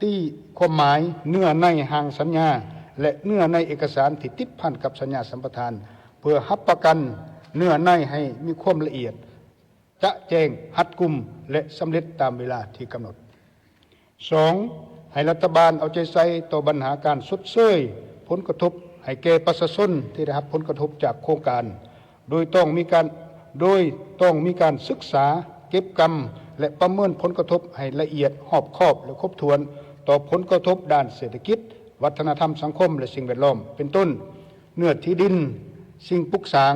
ຕີຄວາມໝາຍເນື້ອໃນຮ່າງສັນຍາ ແລະ ເນື້ອໃນເອກະສານທີ່ຕິດພັນກັບສັນຍາສຳປະທານ ເພື່ອຮັບປະກັນເນື້ອໃນໃຫ້ມີຄວາມລະອຽດ, ຈະແຈ້ງ, ຮັດກຸມ ແລະ ສຳເລັດຕາມເວລາທີ່ກຳນົດ. ສອງ, ໃຫ້ລັດຖະບານເອົາໃຈໃສ່ຕໍ່ບັນຫາການຊົດເຊີຍຜົນກະທົບໃຫ້ແກ່ປະຊາຊົນທີ່ໄດ້ຮັບຜົນກະທົບຈາກໂຄງການ ໂດຍຕ້ອງມີການ, ໂດຍຕ້ອງມີການສຶກສາ, ເກັບກຳ ແລະ ປະເມີນຜົນກະທົບໃຫ້ລະອຽດ, ຮອບຄອບ ແລະ ຄົບຖ້ວນ ຕໍ່ຜົນກະທົບດ້ານເສດຖະກິດ, ວັດທະນະທຳ, ສັງຄົມ ແລະ ສິ່ງແວດລ້ອມ ເປັນຕົ້ນ ເນື້ອທີ່ດິນ, ສິ່ງປຸກສ້າງ,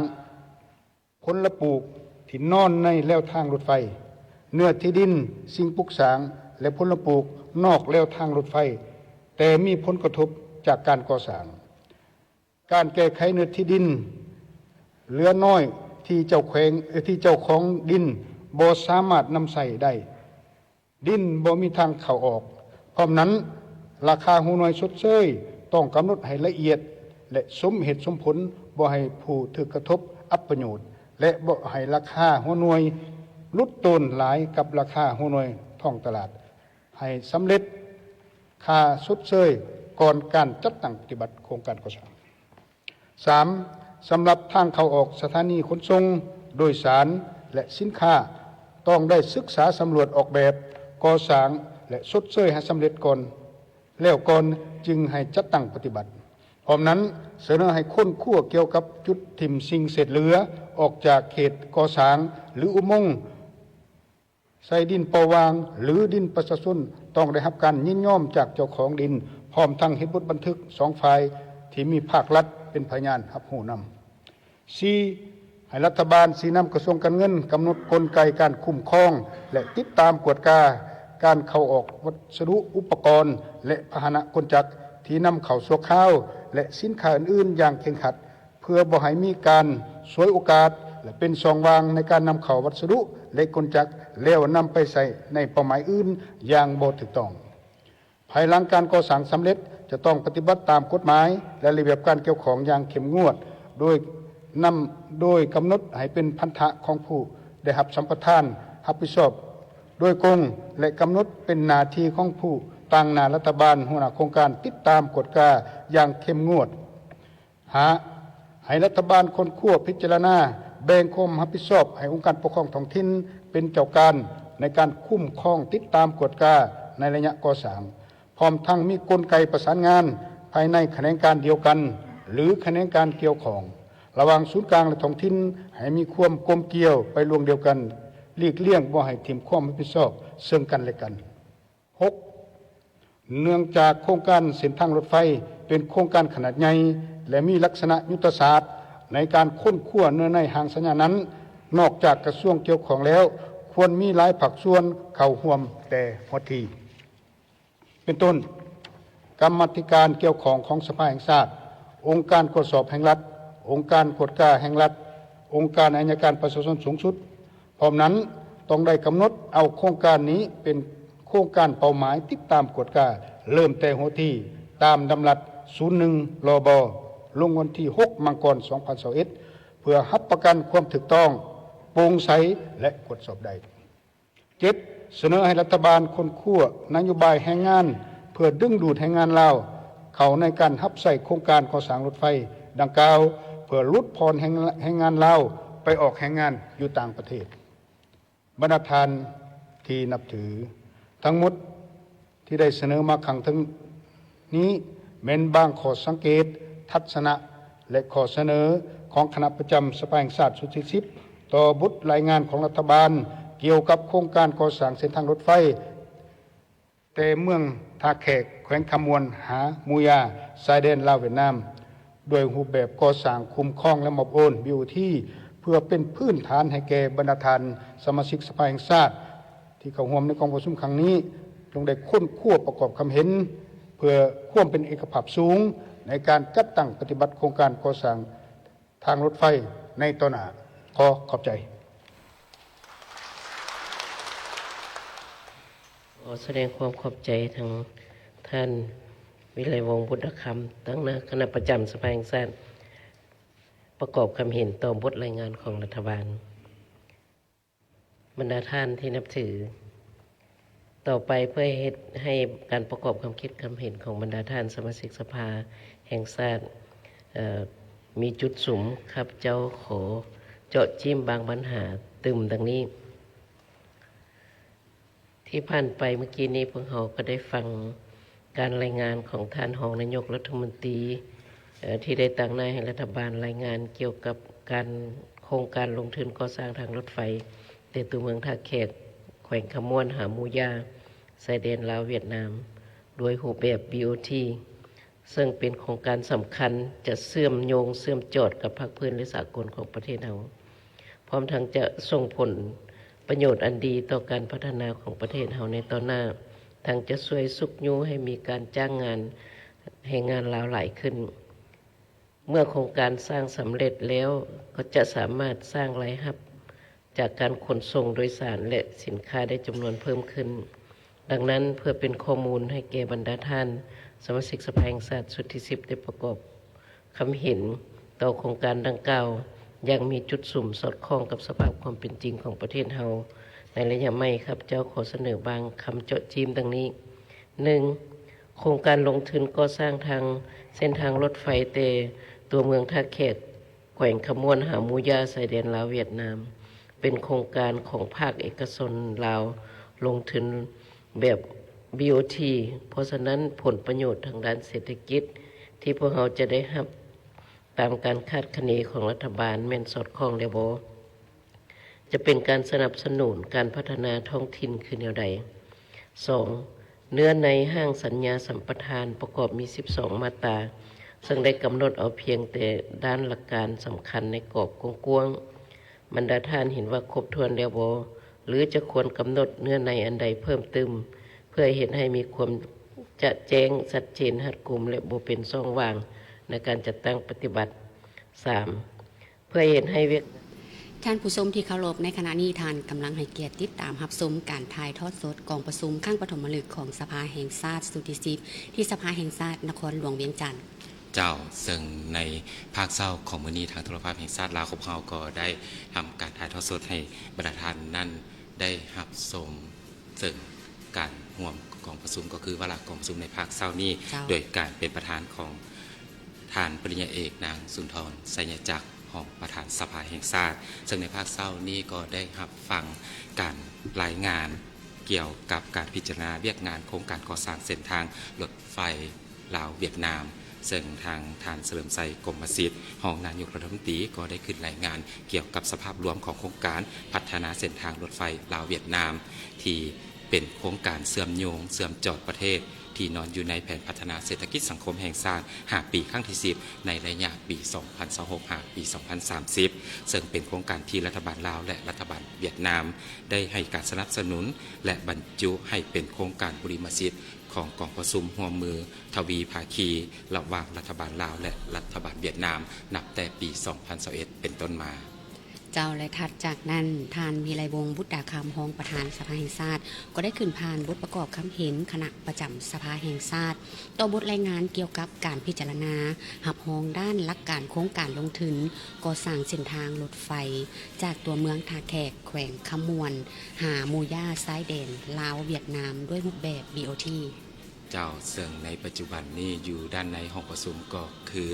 ຜົນລະປູກທີ່ນອນໃນແລວທາງລົດໄຟ, ເນື້ອທີ່ດິນ, ສິ່ງປຸກສ້າງ ແລະ ຜົນລະປູກນອກແລວທາງລົດໄຟ ແຕ່ມີຜົນກະທົບຈາກການກໍ່ສ້າງ. ການແກ້ໄຂເນື້ອທີ່ດິນເຫຼືອນ້ອຍທີ່ເຈົ້າແຂວງ, ເອີ ທີ່ເຈົ້າຂອງດິນບໍ່ສາມາດນຳໃຊ້ໄດ້. ດິນບໍ່ມີທາງເຂົ້າອອກ. ພ້ອມນັ້ນ, ລາຄາຫົວໜ່ວຍຊົດເຊີຍຕ້ອງກຳນົດໃຫ້ລະອຽດ ແລະ ສົມເຫດສົມຜົນ, ບໍ່ໃຫ້ຜູ້ຖືກກະທົບອັບປະໂຫຍດ ແລະ ບໍ່ໃຫ້ລາຄາຫົວໜ່ວຍຫຼຸດໂຕນຫຼາຍກັບລາຄາຫົວໜ່ວຍທ້ອງຕະຫຼາດ, ໃຫ້ສຳເລັດຄ່າຊົດເຊີຍກ່ອນການຈັດຕັ້ງປະຕິບັດໂຄງການກໍ່ສ້າງ. ສາມ, ສຳລັບທາງເຂົ້າອອກສະຖານີຂົນສົ່ງ, ໂດຍສານ ແລະ ສິນຄ້າ ຕ້ອງໄດ້ສຶກສາສຳຫຼວດອອກແບບ, ກໍ່ສ້າງ ແລະ ຊົດເຊີຍໃຫ້ສຳເລັດກ່ອນ, ແລ້ວກ່ອນຈຶ່ງໃຫ້ຈັດຕັ້ງປະຕິບັດ. ພ້ອມນັ້ນ, ສະເໜີໃຫ້ຄົ້ນຄວ້າກ່ຽວກັບຈຸດຖິ້ມສິ່ງເສດເຫຼືອອອກຈາກເຂດກໍ່ສ້າງ ຫຼື ອຸໂມງ ໃສ່ດິນເປົ່າຫວ່າງ ຫຼື ດິນປະຊາຊົນ ຕ້ອງໄດ້ຮັບການຍິນຍອມຈາກເຈົ້າຂອງດິນ, ພ້ອມທັງເຮັດບົດບັນທຶກສອງຝ່າຍທີ່ມີພາກລັດເປັນພະຍານຮັບຮູ້ນຳ. ສີ່, ໃຫ້ລັດຖະບານຊີ້ນຳກະຊວງການເງິນກຳນົດກົນໄກການຄຸ້ມຄອງ ແລະ ຕິດຕາມກວດກາການເຂົ້າອອກວັດສະດຸ, ອຸປະກອນ ແລະ ພາຫະນະກົນຈັກທີ່ນຳເຂົ້າຊົ່ວຄາວ ແລະ ສິນຄ້າອື່ນໆຢ່າງເຄັ່ງຄັດ, ເພື່ອບໍ່ໃຫ້ມີການສວຍໂອກາດ ແລະ ເປັນຊ່ອງວ່າງໃນການນຳເຂົ້າວັດສະດຸ ແລະ ກົນຈັກ ແລ້ວນຳໄປໃຊ້ໃນເປົ້າໝາຍອື່ນຢ່າງບໍ່ຖືກຕ້ອງ. ພາຍຫຼັງການກໍ່ສ້າງສຳເລັດ, ຈະຕ້ອງປະຕິບັດຕາມກົດໝາຍ ແລະ ລະບຽບການກ່ຽວຂ້ອງຢ່າງເຂັ້ມງວດ, ໂດຍນຳ, ໂດຍກຳນົດໃຫ້ເປັນພັນທະຂອງຜູ້ໄດ້ຮັບສຳປະທານຮັບຜິດຊອບໂດຍກົງ ແລະ ກຳນົດເປັນໜ້າທີ່ຂອງຜູ້ຕາງໜ້າລັດຖະບານ, ຫົວໜ້າໂຄງການ, ຕິດຕາມກວດກາຢ່າງເຂັ້ມງວດ. ຫ້າ, ໃຫ້ລັດຖະບານຄົ້ນຄວ້າ, ພິຈາລະນາ, ແບ່ງຄວາມຮັບຜິດຊອບໃຫ້ອົງການປົກຄອງທ້ອງຖິ່ນເປັນເຈົ້າການ ໃນການຄຸ້ມຄອງ, ຕິດຕາມ, ກວດກາໃນໄລຍະກໍ່ສ້າງ, ພ້ອມທັງມີກົນໄກປະສານງານພາຍໃນຂະແໜງການດຽວກັນ ຫຼື ຂະແໜງການກ່ຽວຂ້ອງ ລະຫວ່າງສູນກາງ ແລະ ທ້ອງຖິ່ນ ໃຫ້ມີຄວາມກົມກຽວໄປລວງດຽວກັນ, ຫຼີກລ່ຽງບໍ່ໃຫ້ຖິ້ມຄວາມຮັບຜິດຊອບເຊິ່ງກັນ ແລະ ກັນ. ຫົກ, ເນື່ອງຈາກໂຄງການເສັ້ນທາງລົດໄຟເປັນໂຄງການຂະໜາດໃຫຍ່ ແລະ ມີລັກສະນະຍຸດທະສາດໃນການຄົ້ນຄວ້າເນື້ອໃນຮ່າງສັນຍານັ້ນ, ນອກຈາກກະຊວງກ່ຽວຂ້ອງແລ້ວ, ຄວນມີຫຼາຍພາກສ່ວນເຂົ້າຮ່ວມແຕ່ຫົວທີ. ເປັນຕົ້ນ, ກຳມາທິການກ່ຽວຂ້ອງຂອງສະພາແຫ່ງຊາດ, ອົງການກວດສອບແຫ່ງລັດ, ອົງການກວດກາແຫ່ງລັດ, ອົງການໄອຍະການປະຊາຊົນສູງສຸດ. ພ້ອມນັ້ນ, ຕ້ອງໄດ້ກຳນົດເອົາໂຄງການນີ້ເປັນໂຄງການເປົ້າໝາຍຕິດຕາມກວດກາ ເລີ່ມແຕ່ຫົວທີ ຕາມດຳລັດສູນໜຶ່ງ ລບ ລົງວັນທີຫົກ ມັງກອນ ສອງພັນຊາວເອັດ ເພື່ອຮັບປະກັນຄວາມຖືກຕ້ອງ, ໂປ່ງໃສ ແລະ ກວດສອບໄດ້. ເຈັດ, ສະເໜີໃຫ້ລັດຖະບານຄົ້ນຄວ້ານະໂຍບາຍແຮງງານ ເພື່ອດຶງດູດແຮງງານລາວເຂົ້າໃນການຮັບໃຊ້ໂຄງການກໍ່ສ້າງລົດໄຟດັ່ງກ່າວ ເພື່ອຫຼຸດຜ່ອນແຮງ ແຮງງານລາວໄປອອກແຮງງານຢູ່ຕ່າງປະເທດ. ບັນດາທ່ານທີ່ນັບຖື, ທັງໝົດທີ່ໄດ້ສະເໜີມາຂ້າງເທິງ ນີ້ແມ່ນບາງຂໍ້ສັງເກດ, ທັດສະນະ ແລະ ຂໍ້ສະເໜີຂອງຄະນະປະຈຳສະພາແຫ່ງຊາດຊຸດທີສິບ ຕໍ່ບົດລາຍງານຂອງລັດຖະບານກ່ຽວກັບໂຄງການກໍ່ສ້າງເສັ້ນທາງລົດໄຟ ແຕ່ເມືອງທ່າແຂກ ແຂວງຄຳມ່ວນ ຫາໝູຢາ ຊາຍແດນລາວຫວຽດນາມ ດ້ວຍຮູບແບບກໍ່ສ້າງ, ຄຸ້ມຄອງ ແລະ ມອບໂອນ ບີໂອທີ ເພື່ອເປັນພື້ນຖານໃຫ້ແກ່ບັນດາທ່ານສະມາຊິກສະພາແຫ່ງຊາດ ທີ່ເຂົ້າຮ່ວມໃນກອງປະຊຸມຄັ້ງນີ້ ຈົ່ງໄດ້ຄົ້ນຄວ້າປະກອບຄຳເຫັນ ເພື່ອຄວາມເປັນເອກະພາບສູງໃນການຈັດຕັ້ງປະຕິບັດໂຄງການກໍ່ສ້າງທາງລົດໄຟໃນຕໍ່ໜ້າ. ຂໍຂອບໃຈ. ຂໍສະແດງຄວາມຂອບໃຈທາງທ່ານ ວິໄລວົງ ບຸດຕະຄຳ ຕາງໜ້າຄະນະປະຈຳສະພາແຫ່ງຊາດ ປະກອບຄຳເຫັນຕໍ່ບົດລາຍງານຂອງລັດຖະບານ. ບັນດາທ່ານທີ່ນັບຖື, ຕໍ່ໄປເພື່ອເຮັດໃຫ້ການປະກອບຄຳຄິດຄຳເຫັນຂອງບັນດາທ່ານສະມາຊິກສະພາແຫ່ງຊາດ ເອີ ມີຈຸດສຸມ, ຂ້າພະເຈົ້າຂໍເຈາະຈີ້ມບາງບັນຫາຕື່ມດັ່ງນີ້. ທີ່ຜ່ານໄປເມື່ອກີ້ນີ້ ພວກເຮົາກໍໄດ້ຟັງການລາຍງານຂອງທ່ານຮອງນາຍົກລັດຖະມົນຕີ ເອີ ທີ່ໄດ້ຕາງໜ້າໃຫ້ລັດຖະບານລາຍງານກ່ຽວກັບການ ໂຄງການລົງທຶນກໍ່ສ້າງທາງລົດໄຟ ແຕ່ຕົວເມືອງທ່າແຂກ ແຂວງຄຳມ່ວນ ຫາໝູຢາ ຊາຍແດນລາວຫວຽດນາມ ດ້ວຍຮູບແບບ ບີໂອທີ ເຊິ່ງເປັນໂຄງການສຳຄັນ ຈະເຊື່ອມໂຍງເຊື່ອມຈອດກັບພາກພື້ນ ແລະ ສາກົນຂອງປະເທດເຮົາ, ພ້ອມທັງຈະສົ່ງຜົນປະໂຫຍດອັນດີຕໍ່ການພັດທະນາຂອງປະເທດເຮົາໃນຕໍ່ໜ້າ, ທັງຈະຊ່ວຍຊຸກຍູ້ໃຫ້ມີການຈ້າງງານແຮງງານລາວຫຼາຍຂຶ້ນ. ເມື່ອໂຄງການສ້າງສຳເລັດແລ້ວ ກໍຈະສາມາດສ້າງລາຍຮັບ ຈາກການຂົນສົ່ງໂດຍສານ ແລະ ສິນຄ້າໄດ້ຈຳນວນເພີ່ມຂຶ້ນ. ດັ່ງນັ້ນ, ເພື່ອເປັນຂໍ້ມູນໃຫ້ແກ່ບັນດາທ່ານສະມາຊິກສະພາແຫ່ງຊາດຊຸດທີສິບ ໄດ້ປະກອບຄຳເຫັນຕໍ່ໂຄງການດັ່ງກ່າວ ຢ່າງມີຈຸດສຸມສອດຄ່ອງກັບສະພາບຄວາມເປັນຈິງຂອງປະເທດເຮົາໃນໄລຍະໃໝ່, ຂ້າພະເຈົ້າຂໍສະເໜີບາງຄຳເຈາະຈີ້ມດັ່ງນີ້. ໜຶ່ງ, ໂຄງການລົງທຶນກໍ່ສ້າງທາງເສັ້ນທາງລົດໄຟແຕ່ຕົວເມືອງທ່າແຂກ ແຂວງຄຳມ່ວນ ຫາໝູຢາ ຊາຍແດນລາວຫວຽດນາມ ເປັນໂຄງການຂອງພາກເອກະຊົນລາວລົງທຶນແບບ ບີໂອທີ ເພາະສະນັ້ນ ຜົນປະໂຫຍດທາງດ້ານເສດຖະກິດທີ່ພວກເຮົາຈະໄດ້ຮັບຕາມການຄາດຄະເນຂອງລັດຖະບານແມ່ນສອດຄ່ອງແລ້ວບໍ່? ຈະເປັນການສະໜັບສະໜູນການພັດທະນາທ້ອງຖິ່ນຄືແນວໃດ? ສອງ, ເນື້ອໃນຮ່າງສັນຍາສຳປະທານປະກອບມີສິບສອງມາດຕາ, ເຊິ່ງໄດ້ກຳນົດເອົາພຽງແຕ່ດ້ານຫຼັກການສຳຄັນໃນກອບກວ້າງໆ. ບັນດາທ່ານເຫັນວ່າຄົບຖ້ວນແລ້ວບໍ່? ຫຼື ຈະຄວນກຳນົດເນື້ອໃນອັນໃດເພີ່ມຕື່ມ ເພື່ອເຮັດໃຫ້ມີຄວາມຈະແຈ້ງ, ຊັດເຈນ, ຮັດກຸມ ແລະ ບໍ່ເປັນຊ່ອງຫວ່າງໃນການຈັດຕັ້ງປະຕິບັດ? ສາມ, ເພື່ອເຮັດໃຫ້ວຽກ ທ່ານຜູ້ຊົມທີ່ເຄົາລົບ, ໃນຂະນະນີ້ທ່ານກຳລັງໃຫ້ກຽດຕິດຕາມຮັບຊົມການຖ່າຍທອດສົດກອງປະຊຸມຄັ້ງປະຖົມມະລຶກຂອງສະພາແຫ່ງຊາດຊຸດທີສິບ ທີ່ສະພາແຫ່ງຊາດນະຄອນຫຼວງວຽງຈັນ. ເຈົ້າ, ເຊິ່ງໃນພາກເຊົ້າຂອງມື້ນີ້ ທາງໂທລະພາບແຫ່ງຊາດລາວຂອງເຮົາກໍໄດ້ທຳການຖ່າຍທອດສົດໃຫ້ບັນດາທ່ານນັ້ນໄດ້ຮັບຊົມ ເຊິ່ງການຮ່ວມກອງປະຊຸມ ກໍຄືວາລະກອງປະຊຸມໃນພາກເຊົ້ານີ້ ເຈົ້າ ໂດຍການເປັນປະທານຂອງທ່ານປະລິນຍາເອກ ນາງ ສຸນທອນ ໄຊຍະຈັກ ຮອງປະທານສະພາແຫ່ງຊາດ, ເຊິ່ງໃນພາກເຊົ້ານີ້ກໍໄດ້ຮັບຟັງການລາຍງານກ່ຽວກັບການພິຈາລະນາວຽກງານໂຄງການກໍ່ສ້າງເສັ້ນທາງລົດໄຟລາວ-ຫວຽດນາມ, ເຊິ່ງທາງທ່ານ ສະເຫຼີມໄຊ ກົມມະສິດ ຮອງນາຍົກລັດຖະມົນຕີ ກໍໄດ້ຂຶ້ນລາຍງານກ່ຽວກັບສະພາບລວມຂອງໂຄງການພັດທະນາເສັ້ນທາງລົດໄຟລາວ-ຫວຽດນາມ ທີ່ ເປັນໂຄງການເຊື່ອມໂຍງເຊື່ອມຈອດປະເທດ ທີ່ນອນຢູ່ໃນແຜນພັດທະນາເສດຖະກິດສັງຄົມແຫ່ງຊາດຫ້າປີ ຄັ້ງທີສິບ ໃນໄລຍະປີສອງພັນຊາວຫົກ ຫາ ປີສອງພັນສາມສິບ ເຊິ່ງເປັນໂຄງການທີ່ລັດຖະບານລາວ ແລະ ລັດຖະບານຫວຽດນາມ ໄດ້ໃຫ້ການສະໜັບສະໜູນ ແລະ ບັນຈຸໃຫ້ເປັນໂຄງການບຸລິມະສິດຂອງກອງປະຊຸມຮ່ວມມືທະວີພາຄີ ລະຫວ່າງລັດຖະບານລາວ ແລະ ລັດຖະບານຫວຽດນາມ ນັບແຕ່ປີສອງພັນຊາວເອັດ ເປັນຕົ້ນມາ. ເຈົ້າ ແລະ ຖັດຈາກນັ້ນ ທ່ານ ວິໄລວົງ ບຸດຕາຄຳ ຮອງປະທານສະພາແຫ່ງຊາດ ກໍໄດ້ຂຶ້ນຜ່ານບົດປະກອບຄຳເຫັນຄະນະປະຈຳສະພາແຫ່ງຊາດ ຕໍ່ບົດລາຍງານກ່ຽວກັບການພິຈາລະນາຮັບຮອງດ້ານຫຼັກການໂຄງການລົງທຶນກໍ່ສ້າງເສັ້ນທາງລົດໄຟ ຈາກຕົວເມືອງທ່າແຂກ ແຂວງຄຳມ່ວນ ຫາໝູ່ຍ່າຊາຍແດນລາວ-ຫວຽດນາມ ດ້ວຍຮູບແບບ ບີໂອທີ. ເຈົ້າ, ເຊິ່ງໃນປັດຈຸບັນນີ້ຢູ່ດ້ານໃນຫ້ອງປະຊຸມກໍຄື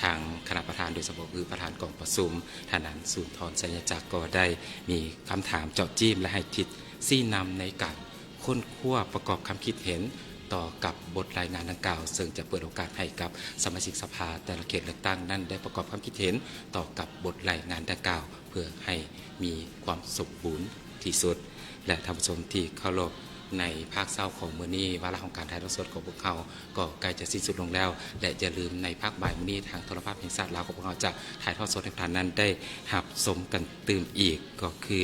ທາງຄະນະປະທານ ໂດຍສະເພາະຄືປະທານກອງປະຊຸມ ທ່ານ ສຸນທອນ ໄຊຍະຈັກ ກໍໄດ້ມີຄຳຖາມເຈາະຈີ້ມ ແລະ ໃຫ້ທິດຊີ້ນຳໃນການຄົ້ນຄວ້າປະກອບຄຳຄິດເຫັນຕໍ່ກັບບົດລາຍງານດັ່ງກ່າວ, ເຊິ່ງຈະເປີດໂອກາດໃຫ້ກັບສະມາຊິກສະພາແຕ່ລະເຂດເລືອກຕັ້ງນັ້ນໄດ້ປະກອບຄຳຄິດເຫັນຕໍ່ກັບບົດລາຍງານດັ່ງກ່າວ ເພື່ອໃຫ້ມີຄວາມສົມບູນທີ່ສຸດ. ແລະ ທ່ານຜູ້ຊົມທີ່ເຄົາລົບ, ໃນພາກເຊົ້າຂອງມື້ນີ້ ວາລະຂອງການຖ່າຍທອດສົດຂອງພວກເຮົາກໍໃກ້ຈະສິ້ນສຸດລົງແລ້ວ ແລະ ຢ່າລືມໃນພາກບ່າຍມື້ນີ້ ທາງໂທລະພາບແຫ່ງຊາດລາວຂອງພວກເຮົາຈະຖ່າຍທອດສົດໃຫ້ທ່ານນັ້ນໄດ້ຮັບຊົມກັນຕື່ມອີກ, ກໍຄື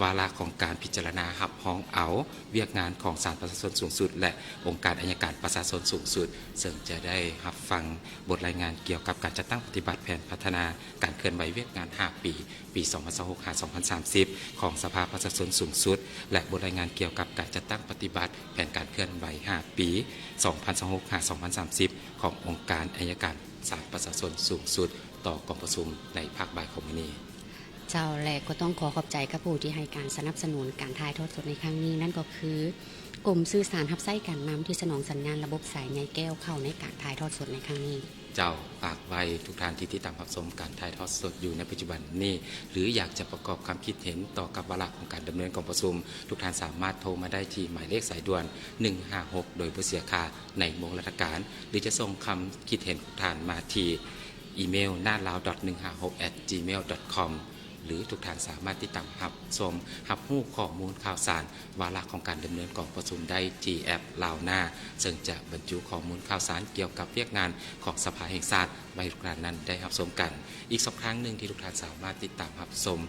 ວາລະຂອງການພິຈາລະນາຮັບຮອງເອົາວຽກງານຂອງສານປະຊາຊົນສູງສຸດ ແລະ ອົງການໄອຍະການປະຊາຊົນສູງສຸດ, ເຊິ່ງຈະໄດ້ຮັບຟັງບົດລາຍງານກ່ຽວກັບການຈັດຕັ້ງປະຕິບັດແຜນພັດທະນາການເຄື່ອນໄຫວວຽກງານຫ້າປີ ປີສອງພັນຊາວຫົກ ຫາ ສອງພັນສາມສິບ ຂອງສະພາປະຊາຊົນສູງສຸດ ແລະ ບົດລາຍງານກ່ຽວກັບການຈັດຕັ້ງປະຕິບັດແຜນການເຄື່ອນໄຫວຫ້າປີ ສອງພັນຊາວຫົກ ຫາ ສອງພັນສາມສິບ ຂອງອົງການໄອຍະການສານປະຊາຊົນສູງສຸດ ຕໍ່ກອງປະຊຸມໃນພາກບ່າຍຂອງມື້ນີ້. ເຈົ້າ ແລະ ກໍຕ້ອງຂໍຂອບໃຈກັບຜູ້ທີ່ໃຫ້ການສະໜັບສະໜູນການຖ່າຍທອດສົດໃນຄັ້ງນີ້, ນັ້ນກໍຄື ກົມສື່ສານຮັບໃຊ້ການນຳທີ່ສະໜອງສັນຍານລະບົບສາຍໃຍແກ້ວເຂົ້າໃນການຖ່າຍທອດສົດໃນຄັ້ງນີ້. ເຈົ້າ, ຝາກໄວ້ທຸກທ່ານທີ່ຕິດຕາມຮັບຊົມການຖ່າຍທອດສົດຢູ່ໃນປັດຈຸບັນນີ້ ຫຼື ຢາກຈະປະກອບຄຳຄິດເຫັນຕໍ່ກັບວາລະຂອງການດຳເນີນກອງປະຊຸມ, ທຸກທ່ານສາມາດໂທມາໄດ້ທີ່ໝາຍເລກສາຍດ່ວນ ໜຶ່ງຫ້າຫົກ ໂດຍບໍ່ເສຍຄ່າໃນໂມງລາດຕະການ ຫຼື ຈະສົ່ງຄຳຄິດເຫັນຂອງທ່ານມາທີ່ອີເມວ ນາລາວ ໜຶ່ງຫ້າຫົກ ແອັດ ຈີເມວ ດອດຄອມ ຫຼື ທຸກທ່ານສາມາດຕິດຕາມຮັບຊົມ ຮັບຮູ້ຂໍ້ມູນຂ່າວສານ ວາລະຂອງການດຳເນີນກອງປະຊຸມໄດ້ທີ່ແອັບລາວນາ ເຊິ່ງຈະບັນຈຸຂໍ້ມູນຂ່າວສານກ່ຽວກັບວຽກງານຂອງສະພາແຫ່ງຊາດ ໄວ້ໃຫ້ທຸກທ່ານນັ້ນໄດ້ຮັບຊົມກັນ. ອີກຊ່ອງທາງໜຶ່ງທີ່ທຸກທ່ານສາມາດຕິດຕາມຮັບຊົມ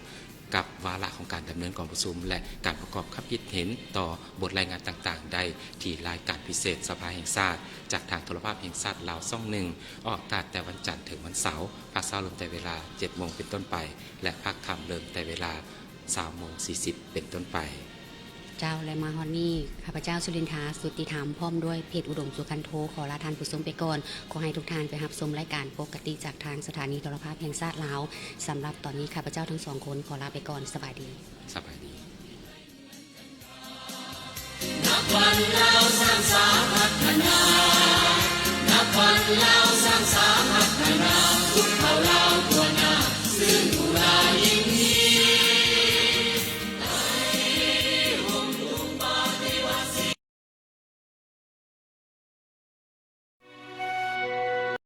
ກັບວາລະຂອງການດຳເນີນກອງປະຊຸມ ແລະ ການປະກອບຄຳຄິດເຫັນຕໍ່ບົດລາຍງານຕ່າງໆ ໄດ້ທີ່ລາຍການພິເສດສະພາແຫ່ງຊາດ ຈາກທາງໂທລະພາບແຫ່ງຊາດລາວ ຊ່ອງໜຶ່ງ ອອກອາກາດແຕ່ວັນຈັນເຖິງວັນເສົາ, ພາກເຊົ້າເລີ່ມແຕ່ເວລາ ເຈັດໂມງເປັນຕົ້ນໄປ ແລະ ພາກຄ່ຳເລີ່ມແຕ່ເວລາ ຊາວໂມງສີ່ສິບເປັນຕົ້ນໄປ. ເຈົ້າ ແລະ ມາຮອດນີ້ ຂ້າພະເຈົ້າ ສຸລິນທາ ສຸດຕິທຳ ພ້ອມດ້ວຍ ເພັດອຸດົມ ສຸຄັນໂທ ຂໍລາທ່ານຜູ້ຊົມໄປກ່ອນ. ຂໍໃຫ້ທຸກທ່ານໄປຮັບຊົມລາຍການປົກກະຕິຈາກທາງສະຖານີໂທລະພາບແຫ່ງຊາດລາວ. ສຳລັບຕອນນີ້ ຂ້າພະເຈົ້າທັງສອງຄົນຂໍລາໄປກ່ອນ. ສະບາຍດີ. ສະບາຍດີ.